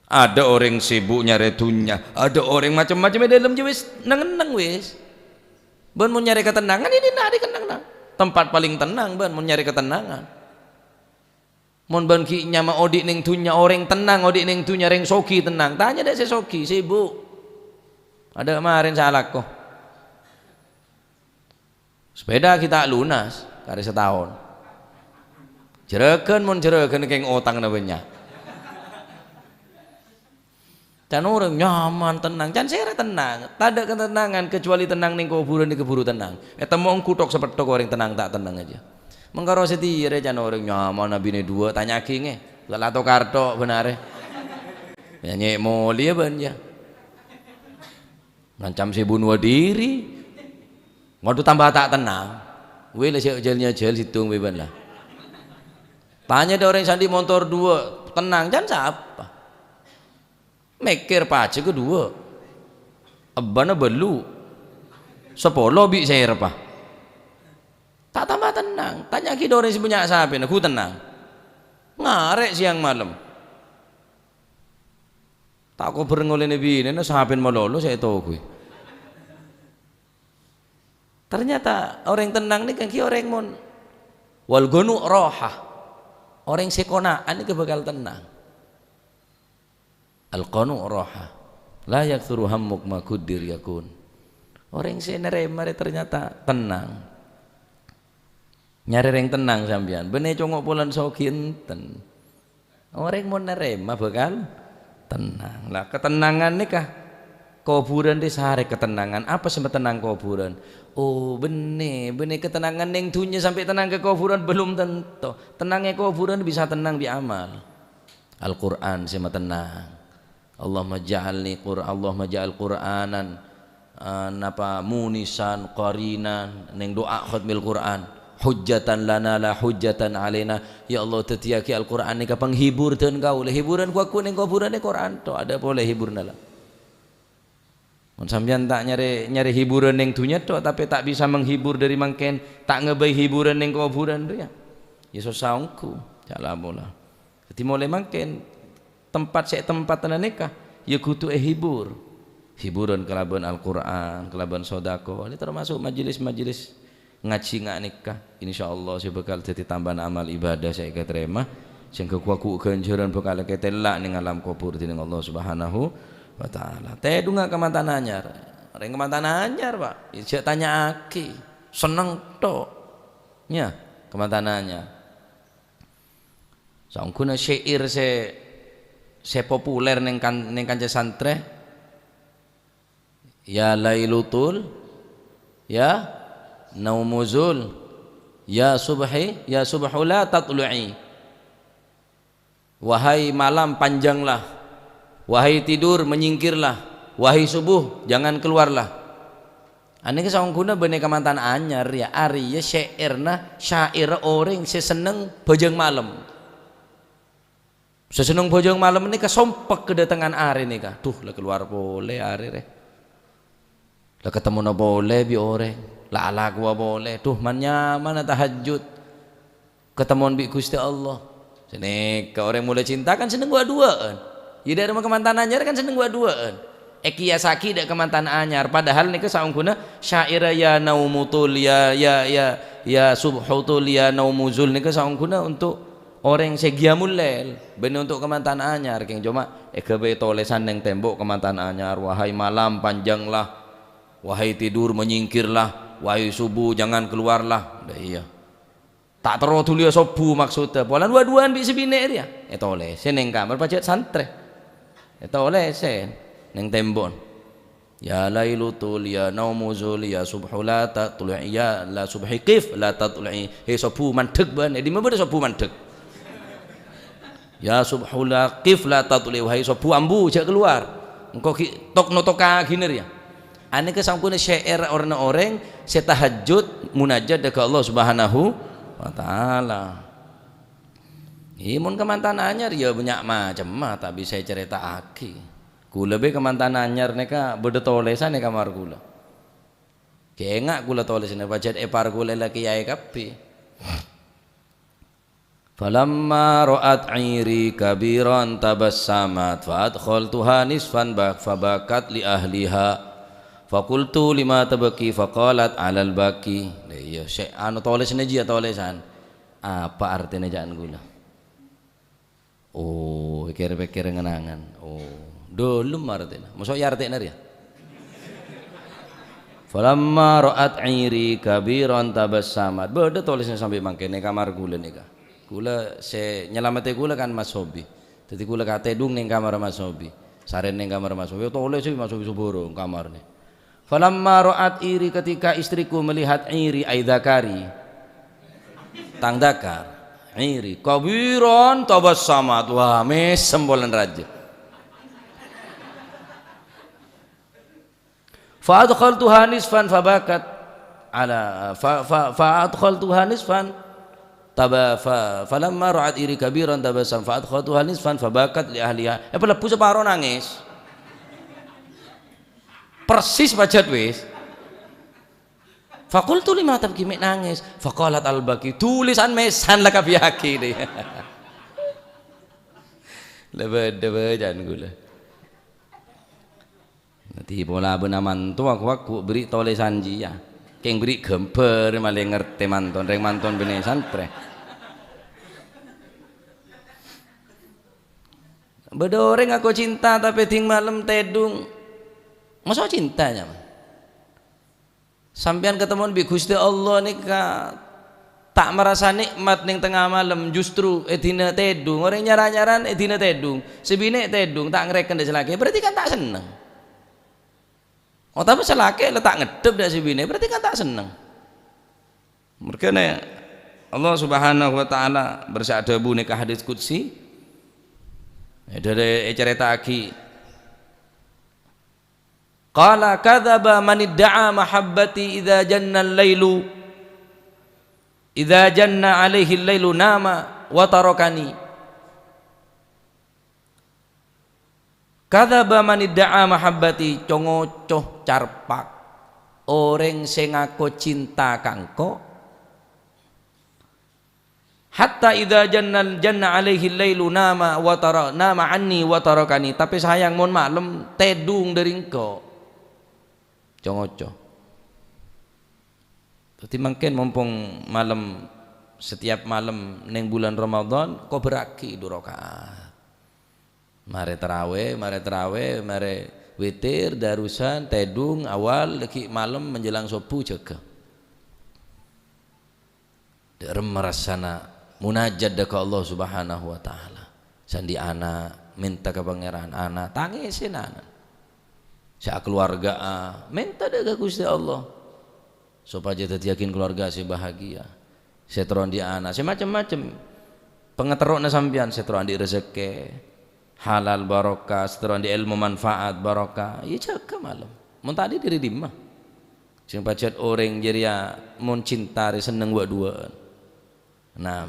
Ada orèng sibuk nyarè dhunnya, ada orèng macem-macem è dâlem jiyâ wis neng-enneng wis. Bân mon nyarè katennangan, è dinna' arè kennengngan. Tempat paling tenang, bân mon nyarè katennangan. Mon bân ghi' nyama odi' neng dhunnya, orèng tennang odi' neng dhunnya, rèng soghi tennang. Tanya dâ' sè soghi, sibuk. Adâ' marèn sè alako. Sepèda ghi' ta' lunas, karè sataon. Jhurâghân, mon jhurâghân kèng otangnga bânnya'. Can orèng nyaman, tennang. Can sèra tennang. Tadâ' katennangan kecuali tennang neng kobhurân nèka buru tennang. Ètemmo ongghu thok sapètthok orèng tennang ta' tennang jâ. Mangkara satèya rè can orèng nyaman abinè duwâ', tanya'aghi ngè. La tokar thok bhânarè. Yâ nyè' molèya bân jâ. Ngancam sè bunuh diri. Waduh, tamba ta' tennang. Wè la sè jâl-nyajâl sèttong wè bân la. Tanya dâ' orèng sè andi' montor duwâ', tennang, can sapa? Mèkkèr pajhâghâ duwâ'. Ebbâna bâllu'. Sapolo bi' sèrpa. Ta' tamba tennang. Tanya'aghi dâ' orèng sè bânnya' sapèna, ghu tennang. Ngarè' sèyang malem. Ta' kobhâr ngolènè binèna, sapèna malolo sè ètoguwi. Ternyata orèng tennang nèka èngghi orèng mon wal qanu' roha. Orèng sè kona'an nèka bhâkal tennang. Al qanu' roha. La yaktsuru hammuk ma quddir yakun. Orèng sè narèma rè ternyata tennang. Nyarè rèng tennang sampèyan. Bânnè congo' polana soghi enten. Orèng mon narèma bhâkal tennang. Lah, katennangan nèka kobhurân rè sarè katennangan. Apa sè matennang kobhurân? Oh, bânnè, bânnè katennangan neng dhunnya sampè' tennang ka kobhurân belum tentu. Tennang è kobhurân bisa tennang bi' amal. Al-Qur'an sè matennang. Allahumma ja'alni Qur-, Allahumma ja'al Qur'anan, eh, napa, munisan, qarinan, neng du'a khatmil Qur'an. Hujjatan lana la hujjatan alaina. Ya Allah, dhâddhiyâghi Al-Qur'an nèka panghibur dân kaulâ. Hiburan ku-, ku neng kobhurân è Qur'an thok, adâ' polè hiburna la. Mon sampèyan ta' nyarè, nyarè hiburan neng dhunnya thok, tapè ta' bisa menghibur dâri mangkèn, ta' ngabây hiburan neng kobhurân rèya, ya sossa ongghu, jhâ' la-pola. Dhâddhi molaè mangkèn, tempat sè ètempattana nèka, ya kodhu èhibur. Hiburan kalabân Al-Qur'an, kalabân sodako, ini termasuk majelis-majelis ngajhi nga-, nèka, insyaallah sè bhâkal dhâddhi tambâna amal ibadah sè èkatarèma, sehingga ghu-, ghu-, ghânjhârân bhâkal èkatella' neng alam kobhur dhineng Allah Subhanahu wa Ta'ala. Tèdhunga kamantan anyar. Rèng kamantan anyar, Pak. Jhâ' tanya'aghi. Senneng thok. Nya, kamantan anyar. Saongghuna syair sè, sè populer neng kan-, neng kanca santrè. Ya lailu tul, ya naumu zul, ya subhi, ya subhu la tatlu'i. Wahai malam, panjanglah. Wahai tidur, menyingkirlah. Wahai subuh, jangan keluarlah. Anèka saongghuna bânnè kamantan anyar, ya, arèya syairna, syairra orèng sè senneng bhâjâng malem. Sè senneng bhâjâng malem nèka sompek kadâtengan arè nèka. Duh, la kalowar polè arè rè. La katemmona polè bi' orèng. La alakowa polè. Duh, man-nyamana tahajjud. Katemmon bi' Ghustè Allah. Sanèka orèng molaè cinta kan senneng wa-duwa'an. Yâ, dâ'remma kamantan anyar kan senneng wa-duwa'an. Èkèyasaghi dâ' kamantan anyar, padahal nèka saongghuna syairra ya naumu tul, ya, ya, ya, ya subhu tul, ya naumu zul nèka saongghuna untuk orèng sè qiyamul lail, bânnè untuk kamantan anyar, kèng coma èghâbây tolèsan neng tembok kamantan anyar, "Wahai malam, panjanglah, wahai tidur, menyingkirlah, wahai subuh, jangan keluarlah." Lah iyâ. Ta' terro dhuliyâ sobbhu maksoddhâ. Polana wa-duwa'an bi' sè binè' rèya. Ètolèsè neng kamar pajhât santrè. Ètolèsè neng tembok. Ya lailu tul, ya naumu zul, ya subhu la tatlu'i, ya la subhi qif la tatlu'i. He sobbhu mandhek bâ'na. È dimma bâdâ sobbhu mandhek? Ya subhu la qif la tatlu'i. Wahai sobbhu ambu, jhâ' kalowar. Engko' ghi' tok-notokaghi rèya. Anèka saongghuna syair orèng-orèng sè tahajjud munajat dâ' ka Allah Subhanahu wa Ta'ala. Iyâ, mon kamantan anyar, yâ, bânnya' macemma, ta' bisa ècarèta'aghi. Kaulâ bhâi kamantan anyar nèka bâdâ tolèsan è kamar kaulâ. Kènga' kaulâ tolèsanna pajhât èpar kaulâ la kèyaè kabbhi. Falamma ra'at 'iri kabiran tabassamat, fa adkhaltuha nisfan bak-, fabakat li ahliha. Faqultu, "Lima tabki?" Faqalat, "'Alal baki." Lah iyâ, sè anu tolèsanna jiyâ tolèsan. Apa artèna ca'na kaulâ? Oh, kèr-pèkkèr ngen-angen. Oh, dâlem artèna. Mosok iyâ artèna rèya? Falamma ra'at 'iri kabiran tabassamat. Bâdâ tolèsanna sampè' mangkèn è kamar kaulâ nèka. Kaulâ sè nyalamettè kaulâ kan Mas Hobi. Dâddhi kaulâ katèdung neng kamar Mas Hobi. Sarèn neng kamar Mas Sofi, tolè sè Mas Sofi sobhârâng kamarra. "Falamma ra'at iri," ketika istriku melihat iri, ai dzakari, tang dzakar, iri, "kabiran tabassamat." Wah, mèsem polana rajâ. "Fa adkhaltuha nisfan fabakat ala, fa, fa, fa adkhaltuha nisfan taba-, fa, falamma ra'at iri kabiran tabassam fa adkhaltuha nisfan fabakat li ahliha." Eh, palebbhu saparo nangès. Persis pajhât wis. "Faqultu lima tabki," mè' nangès. "Faqalat albaki," tulisan mèsan la kabiyâ aghi dhi. La bâdâ bâjâna ghulâ. Dhâddhi pola bâ'na manto, aku-aku bherri' tolèsan jiyâ. Kèng bherri' ghâmbhâr, malè ngartè manto, rèng manto binè santrè. Bâdâ orèng ako cinta tapè dhing malem tèdung. Maso' cinta, nyaman? Sampèyan katemmowan bi' Ghustè Allah nèka ta' marasa nè'mat neng tengnga malem, justru è dinna tèdung. Orèng nyar-anyaran è dinna tèdung. Sè binè' tèdung, ta' ngarèken dâ' sè lakè', berarti kan ta' senneng. Otabâ sè lakè' la ta' ngeddhep dâ' sè binè', berarti kan ta' senneng. Mergâna Allah Subhanahu wa Ta'ala bersa-, adhâbu nèka hadits qudsi, è dâlem ècarèta'aghi, Qala, "Kadzaba man idda'a mahabbati idza jannal lailu, idza janna alaihil lailu nama wa tarakani." "Kadzaba man idda'a mahabbati," co-ngoco, carpak, orèng sè ngako cinta ka engko', "Hatta idza jannal, janna alaihi lailu nama wa tara-, nama anni wa tarakani." Tapè sayang mon malem tèdung dâri engko'. Co-ngoco. Dhâddhi mangkèn mompong malem, setiap malem neng bulân Ramadan, kobârraghi du raka'at. Marè tarawè, marè tarawè, marè witir, darusan, tèdung, awal, ghi' malem, menjelang sobbhu, jâgâ. Dâ' remma rassana munajat dâ' ka Allah Subhanahu wa Ta'ala. Sandi' ana', mènta ka Pangèran, ana', tangèsè ana'. Sè akaluwarga'a, mènta dâ' ka Ghustè Allah. Sopajâ dhâddhiyâghin kaluwarga sè bahagia. Sè terro andi' ana', sè macem-macem. Pangaterro'na sampèyan, sè terro andi' rejekkè. Halal barokah, sè terro andi' èlmo manfaat barokah, iyâ jâgâ malem. Mon ta' andi' dâri dimma? Sèng pajhât orèng jârèya mon cinta rè senneng wâ'-duwâ'ân. Nah,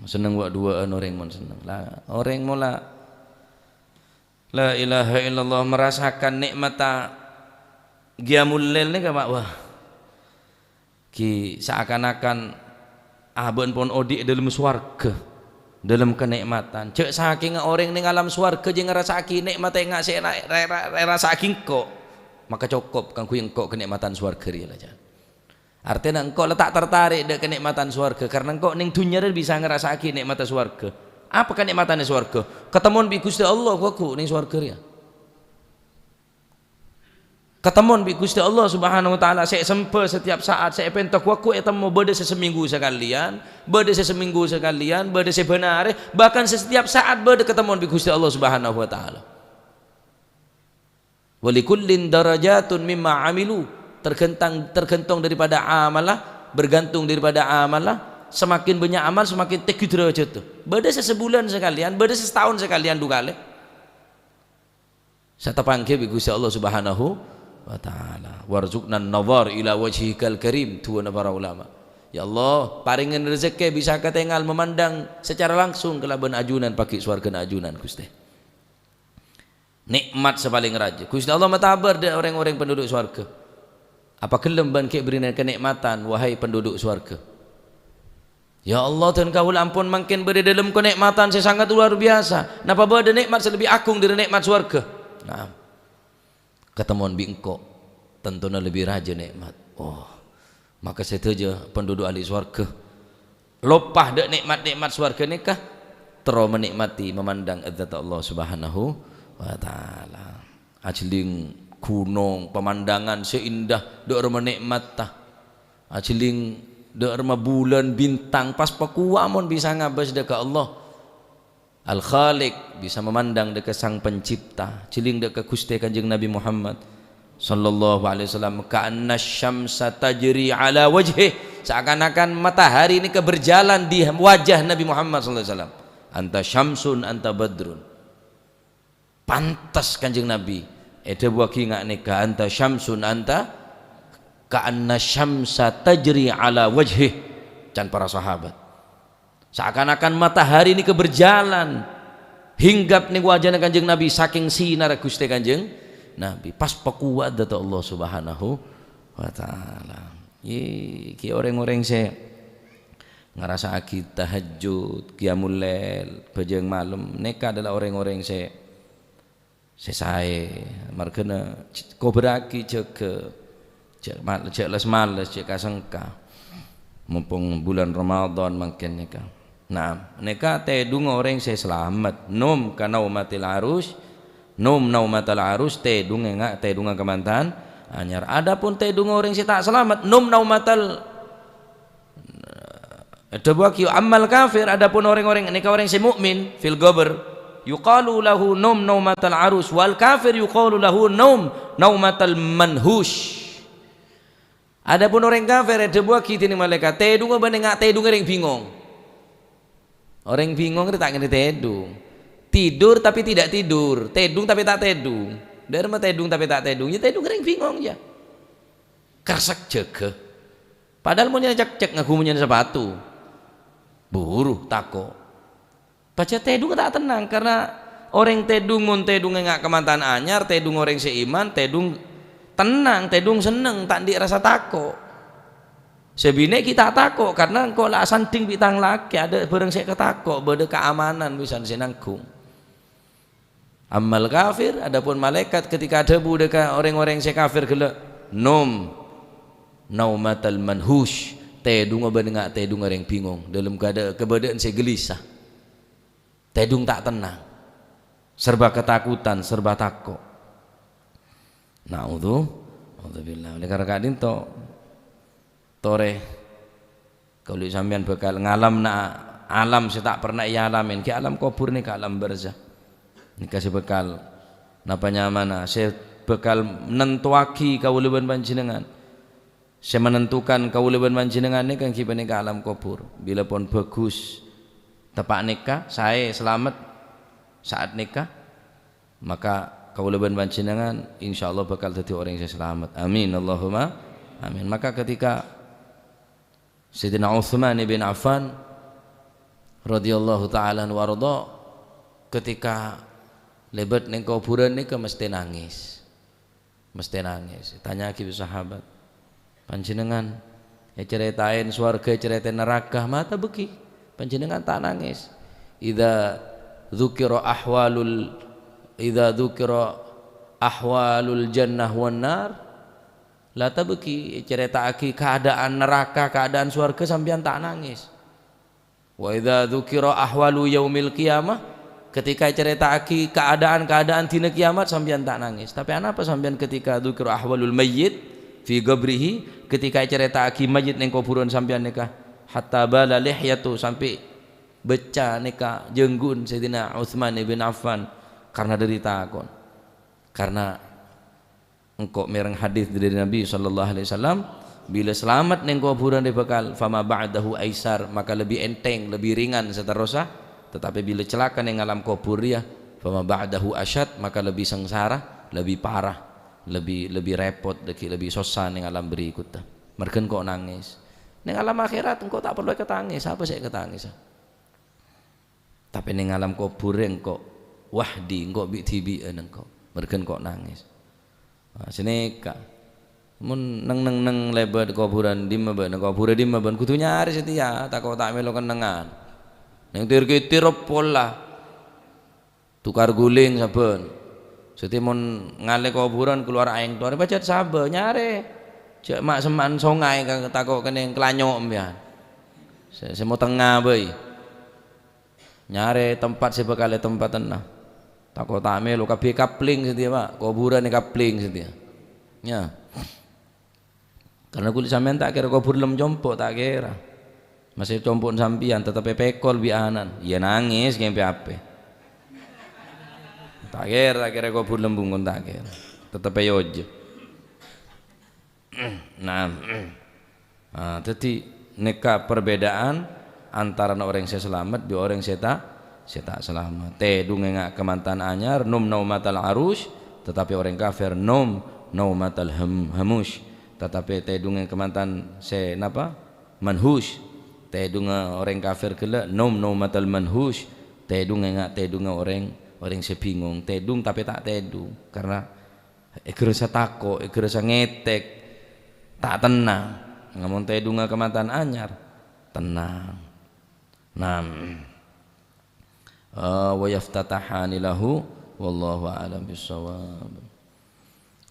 senneng wâ'-duwâ'ân orèng mon senneng. La, orèng mola, la ilaha illallah, merasakan nè'matta qiyamul lail nèka, Pak, wah. Ghi' saakan-akan abâ'na pon odi' è dâlem sowarghâ, dâlem kanè'matan. Jâ' sakènga orèng neng alam sowarghâ jâ' ngarassa'aghi nè'mat enga' sè ra-, ra-, ra-, èrassa'aghi engko', maka cokop kaangghuy engko' kanè'matan sowarghâ rèya, la jân. Artèna engko' la ta' tartarè' dâ' kanè'matan sowarghâ, karna engko' neng dhunnya rèya bisa ngarassa'aghi nè'matta sowarghâ. Apa kanè'matanna sowarghâ? Katemmowan bi' Ghustè Allah, ghu-, ghu-, neng sowarghâ rèya. Katemmowan bi' Ghustè Allah Subhanahu wa Ta'ala sè èsemba setiap saat, sè èpènta ghu-, ghu-, ètemmo bâdâ sè samènggu sakalèyan, bâdâ sè samènggu sakalèyan, bâdâ sè bân arè, bahkan sè setiap saat bâdâ katemmowan bi' Ghustè Allah Subhanahu wa Ta'ala. "Wa likullin darajatun mimma amilu," tergantang, tergantung daripada amalla, bergantung daripada amalla, semakin bânnya' amal, semakin tèngghi dârâjhâddhâ. Bâdâ sè sabulân sakalèyan, bâdâ sè sataon sakalèyan du kalè. Satapangghi bi' Ghustè Allah Subhanahu wa Ta'ala. "Warzuqnan nazar ila wajhikal karim," du'âna para ulama. "Ya Allah, parèngè rejekkè bisa katèngal memandang secara langsung kalabân ajunan paghi' sowarghâna ajunan, Ghustè." Nè'mat sè palèng rajâ. Ghustè Allah matabâr dâ' rèng-orèng penduduk sowarghâ. "Apa ghellem bân ghi' bârina kanè'matan, wahai penduduk sowarghâ?" "Ya Allah, dân kaulâ ampon mangkèn bâdâ dâlem kanè'matan sè sangat luar biasa. Napa bâdâ nè'mat sè lebbi agung dâri nè'mat sowarghâ?" "Na'am. Katemmowan bi' engko', tantona lebbi rajâ nè'mat." Oh, maka sadhâjâ penduduk ahli sowarghâ loppa dâ' nè'mat-nè'mat sowarghâ nèka, terro manè'mati, memandang zat Allah Subhanahu wa Ta'ala. Ajhelling ghunong, pemandangan sè indah, dâ' remma nè'matta. Ajhelling dâ' remma bulân, bintang, pas pakowa mon bisa ngabâs dâ' ka Allah. Al-Khaliq, bisa memandang dâ' ka Sang Pencipta, jhâling dâ' ka Ghustè Kanjeng Nabi Muhammad sallallahu alaihi wasallam, "Ka'anna syamsa tajri ala wajhih," seakan-akan matahari nèka berjalan di wajah Nabi Muhammad sallallahu alaihi wasallam. "Anta syamsun, anta badrun." Pantes Kanjeng Nabi èdhâbuwâghi nga' nèka, "Anta syamsun, anta," "Ka'anna syamsa tajri ala wajhih," can para sahabat. Seakan-akan matahari nèka berjalan, hinggap nèng wajana Kanjeng Nabi, saking sinarra Ghustè Kanjeng Nabi. Pas pakowat dhâteng Allah Subhanahu wa Ta'ala. Yè, ghi' orèng-orèng sè ngarasa'aghi tahajjud, qiyamul lail, bhâjâng malem, nèka adalah orèng-orèng sè sè saè, marghâna j-, kobârrâghi jâgâ, jhâ' mal-, jhâ' les-males, jhâ' kasengka. Mumpung bulân Ramadan mangkèn nèka. Naam, nèka tèdhungnga orèng sè salamet, nom ka naumatil arus, nom naumatal arus, tèdhungnga nga-, tèdhungnga kamantan anyar. Adapun tèdhungnga orèng sè ta' salamet, nom naumatal Èdhâbuwâghi, "Ammal kafir, adapun orèng-orèng nèka orèng sè mukmin, fil qabr, yuqalu lahu naum naumatal arus, wal kafir yuqalu lahu naum naumatal manhush." Adapun orèng kafir èdhâbuwâghi dèning malaèkat, "Tèdhungnga bânnè nga' tèdhungnga orèng bingong." Orèng bingong rè ta' ngarè tèdhung. Tidur tapi tidak tidur, tèdhung tapi ta' tèdhung. Dhâremma tèdhung tapi ta' tèdhung, yâ tèdhungnga orèng bingong, yâ. Kresek jâgâ. Padahal mon nyana cekcek nganggu mon nyana sapatu. Buru, tako'. Pajhât tèdhung ta' tennang, karna orèng tèdhung mon tèdhungnga nga' kamantan anyar, tèdhung orèng sè iman, tèdhung tennang, tèdhung senneng, ta' andi' rasa tako'. Sè binè' ghi' ta' tako', karna engko' la asandhing bi' tang lakè', adâ' bhârâng sè èkatako', bâdâ kaamanan bisan sè nanggung. Ammal kafir, adapun malaèkat ketika adhâbu dâ' ka orèng-orèng sè kafir ghellâ', "Nom, naumatal manhush, tèdhungnga bânnè nga' tèdhungnga orèng bingong, dâlem kaadâ-, kabâdâ'ân sè gelisah. Tèdhung ta' tennang, serba ketakutan, serba tako'." Na'udzu-, na'udzubillah. Oleh karena ka'dinto, torè, kaulâ sampèyan bhâkal ngalamna alam sè ta' pernah èalamè, ghi' alam kobhur nèka alam barzakh. Nèka sè bhâkal napa nyamana, sè bhâkal nantowaghi kaulâ bân panjhennengngan. Sè manentukan kaulâ bân panjhennengngan nèka èngghi panèka alam kobhur. Bilâ pon bhâghus teppa' nèka, saè, salamet, sa'at nèka, maka kaulâ bân panjhennengngan insyaallah bhâkal dhâddhi orèng sè salamet. Amin, Allahumma amin. Maka ketika Sayyidina Utsman bin Affan radhiyallahu ta'ala anhu warḍha, ketika lèbât nèng kobhurân nèka mestè nangès. Mestè nangès. Ètanya'aghi bi' sahabat, "Panjhennengngan ècarèta'è sowarghâ, ècarèta'è naraka, mata bâghi. Panjhennengngan ta' nangès. Idza dzukira ahwalul, idza dzukira ahwalul jannah wan nar, la tabki, ècarèta'aghi kaadaan naraka, kaadaan sowarghâ, sampèyan ta' nangès. Wa idza dzukira ahwalu yaumil qiyamah, ketika ècarèta'aghi kaadaan-kaadaan dina kiamat, sampèyan ta' nangès. Tapè anapa sampèyan ketika dzukira ahwalul mayyit fi qabrihi, ketika ècarèta'aghi mayyit nèng kobhurân sampèyan nèka, hatta bala lihyatu, sampè' becca nèka jhângghun Sayyidina Utsman bin Affan karena dhâri tako'?" Karena engko' mèreng hadis dhâri Nabi sallallahu alaihi wasallam, bilâ salamet nèng kobhurân rè bhâkal, "Fama ba'dahu aisar," maka lebbi ènthèng, lebbi ringan saterrossa. Tatapè bilâ calaka nèng alam kobhur rèya, "Fama ba'dahu asyad," maka lebbi sangsara, lebbi parah, lebbi, lebbi rèpot, lagi lebbi sossa nèng alam berikutta. Marghâ engko' nangès. Nèng alam akhèrat engko' ta' parlo èkatangès, apa sè èkatangès? Tapè nèng alam kobhur rè engko' wahdi, engko' bi'-dhibi'ân engko'. Marghâ engko' nangès. Nah, sanèka. Mon neng-neng-neng lèbât kobhurân dimma bâ'na, kobhurrâ dimma bâ'na, kodhu nyarè satèya, tako' ta' mèlo kennengngan. Nèng tir-kètir pola. Tokar ghulèng sabbhân. Satèya mon ngalè kobhurân kalowar aèng towar, pajhât sabâ, nyarè. Jhâ' ma'-, semma'an songay ka-, tako' kennèng kalanyo' sampèyan. Sè, sè motengnga bhâi. Nyarè tempat sè bhâkal ètempatenna. Tako' ta' mèlo, kabbhi èkapling satèya, Pa'. Kobhurân èkapling satèya. Nya. Karna kulâ sampèyan ta' kèra kobhur lem compo', ta' kèra. Masè compo'na sampèyan, tatep èpèkol bi' ana'na. Iyâ nangès, kèng pè-apè. Ta' kèra, ta' kèra kobhur lembung kon ta' kèra. Tetep èyojâ. Nah, ah, dhâddhi nèka perbedaan antarana orèng sè salamet bi' orèng sè ta', sè ta' salamet. Tèdung enga' kamantan anyar, nom naumatal arus, tetapi orèng kafir nom naumatal ham-, hamus. Tetapi tèdung enga' kamantan sè napa? Manhus. Tèdungnga orèng kafir ghellâ' nom naumatal manhus. Tèdung enga' tèdungnga orèng, orèng sè bingung. Tèdung tapè ta' tèdung. Karena èghârâsa tako', èghârâsa ngètèk, ta' tennang. Namong tèdungnga kamantan anyar, tennang. Nam. Eh, wa yaftatahani lahu, wallahu a'lam bissawab.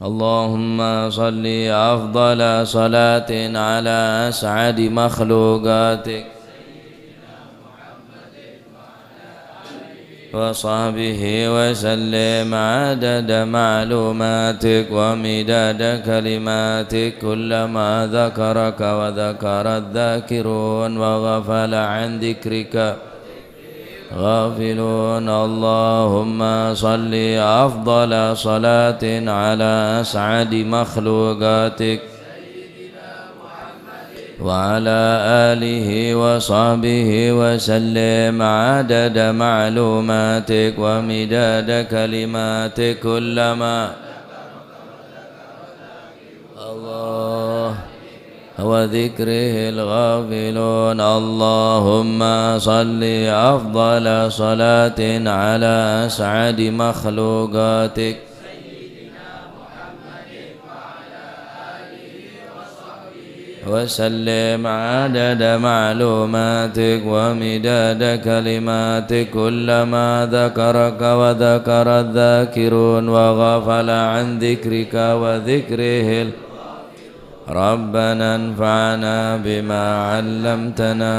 Allahumma shalli afdhala shalatin ala as'adi makhluqatik. وصحبه وسلم عدد معلوماتك ومداد كلماتك، كلما ذكرك وذكر الذاكرون وغفل عن ذكرك غافلون. اللهم صل أفضل صلاة على أسعد مخلوقاتك وعلى آله وصحبه وسلم عدد معلوماتك ومداد كلماتك، كلما الله وذكره الغافلون. اللهم صل أفضل صلاة على أسعد مخلوقاتك وسلم عدد معلوماتك ومداد كلماتك، كلما ذكرك وذكر الذاكرون وغفل عن ذكرك وذكره ال-، ربنا انفعنا بما علمتنا،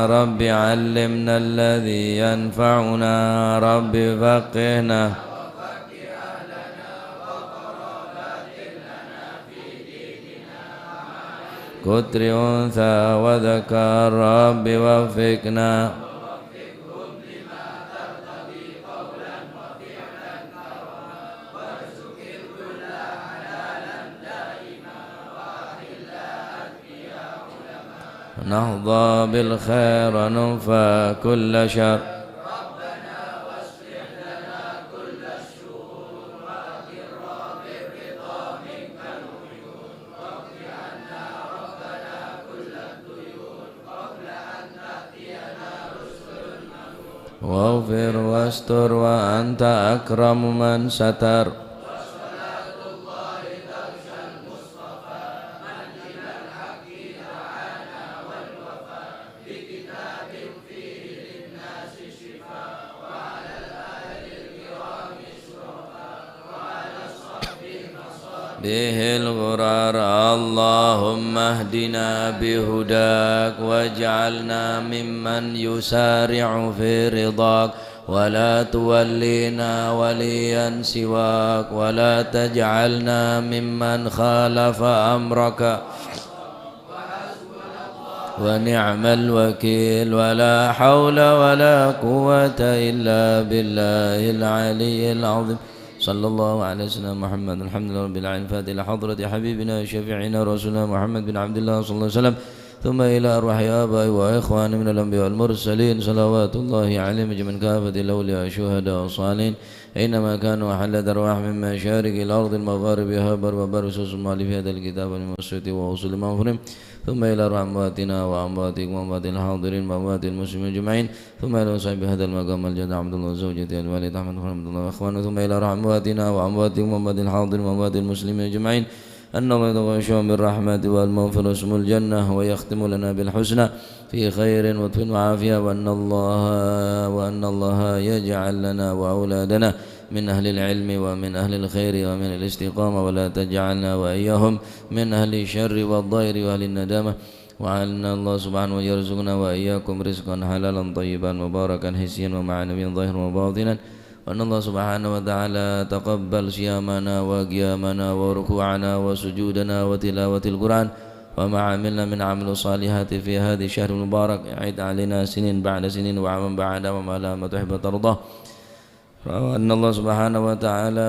رب علمنا الذي ينفعنا، رب فقهنا كتر أنثى وذكر، رب وفقنا. نحظى بالخير ونكفى كل شر. واغفر واستر وأنت أكرم من ستر. به الغرر. اللهم اهدنا بهداك واجعلنا ممن يسارع في رضاك ولا تولينا وليا سواك ولا تجعلنا ممن خالف أمرك ونعم الوكيل، ولا حول ولا قوة إلا بالله العلي العظيم. صلى الله على سيدنا محمد. الحمد لله رب العالمين. الفاتحة لحضرة حبيبنا وشفيعنا رسولنا محمد بن عبد الله صلى الله عليه وسلم. ثم إلى أرواح آبائي وإخواني من الأنبياء والمرسلين، صلوات الله عليهم أجمعين، كافة الأولياء والشهداء والصالحين، أينما كانوا، وحلت أرواحهم من مشارق الأرض ومغاربها، بر وبر، خصوصا مؤلفي هذا الكتاب والمسيط وأصول المغفورين. ثم إلى أرواح أمواتنا وأمواتكم وأموات الحاضرين وأموات المسلمين أجمعين. ثم إلى صاحب هذا المقام الجليل عبد الله وزوجته الوالد أحمد رحمة الله وإخوانه. ثم إلى أرواح أمواتنا وأمواتكم وأموات الحاضرين وأموات المسلمين أجمعين. أن الله يتغشاهم بالرحمة والمغفرة ويسكنهم الجنة ويختم لنا بالحسنى في خير ولطف وعافية، وأن الله، وأن الله يجعل لنا وأولادنا من أهل العلم ومن أهل الخير ومن أهل الاستقامة، ولا تجعلنا وإياهم من أهل الشر والضير وأهل الندامة، وأن الله سبحانه يرزقنا وإياكم رزقا حلالا طيبا مباركا حسيا ومعنويا ظاهرا وباطنا، وأن الله سبحانه وتعالى تقبل صيامنا وقيامنا وركوعنا وسجودنا وتلاوة القرآن وما عملنا من عمل الصالحات في هذا الشهر المبارك. أعد علينا سنين بعد سنين وعاما بعد عام على ما تحب وترضى. وأن الله سبحانه وتعالى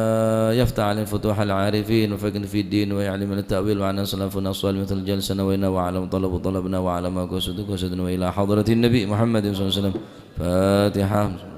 يفتح علينا فتوح العارفين ويفقهنا في الدين ويعلمنا التأويل وعن سلفنا الصالح مثل الجلسة نوينا وعلم طلب طلبنا وعلم قصد قصدنا وإلى حضرة النبي محمد صلى الله عليه وسلم. فاتحة.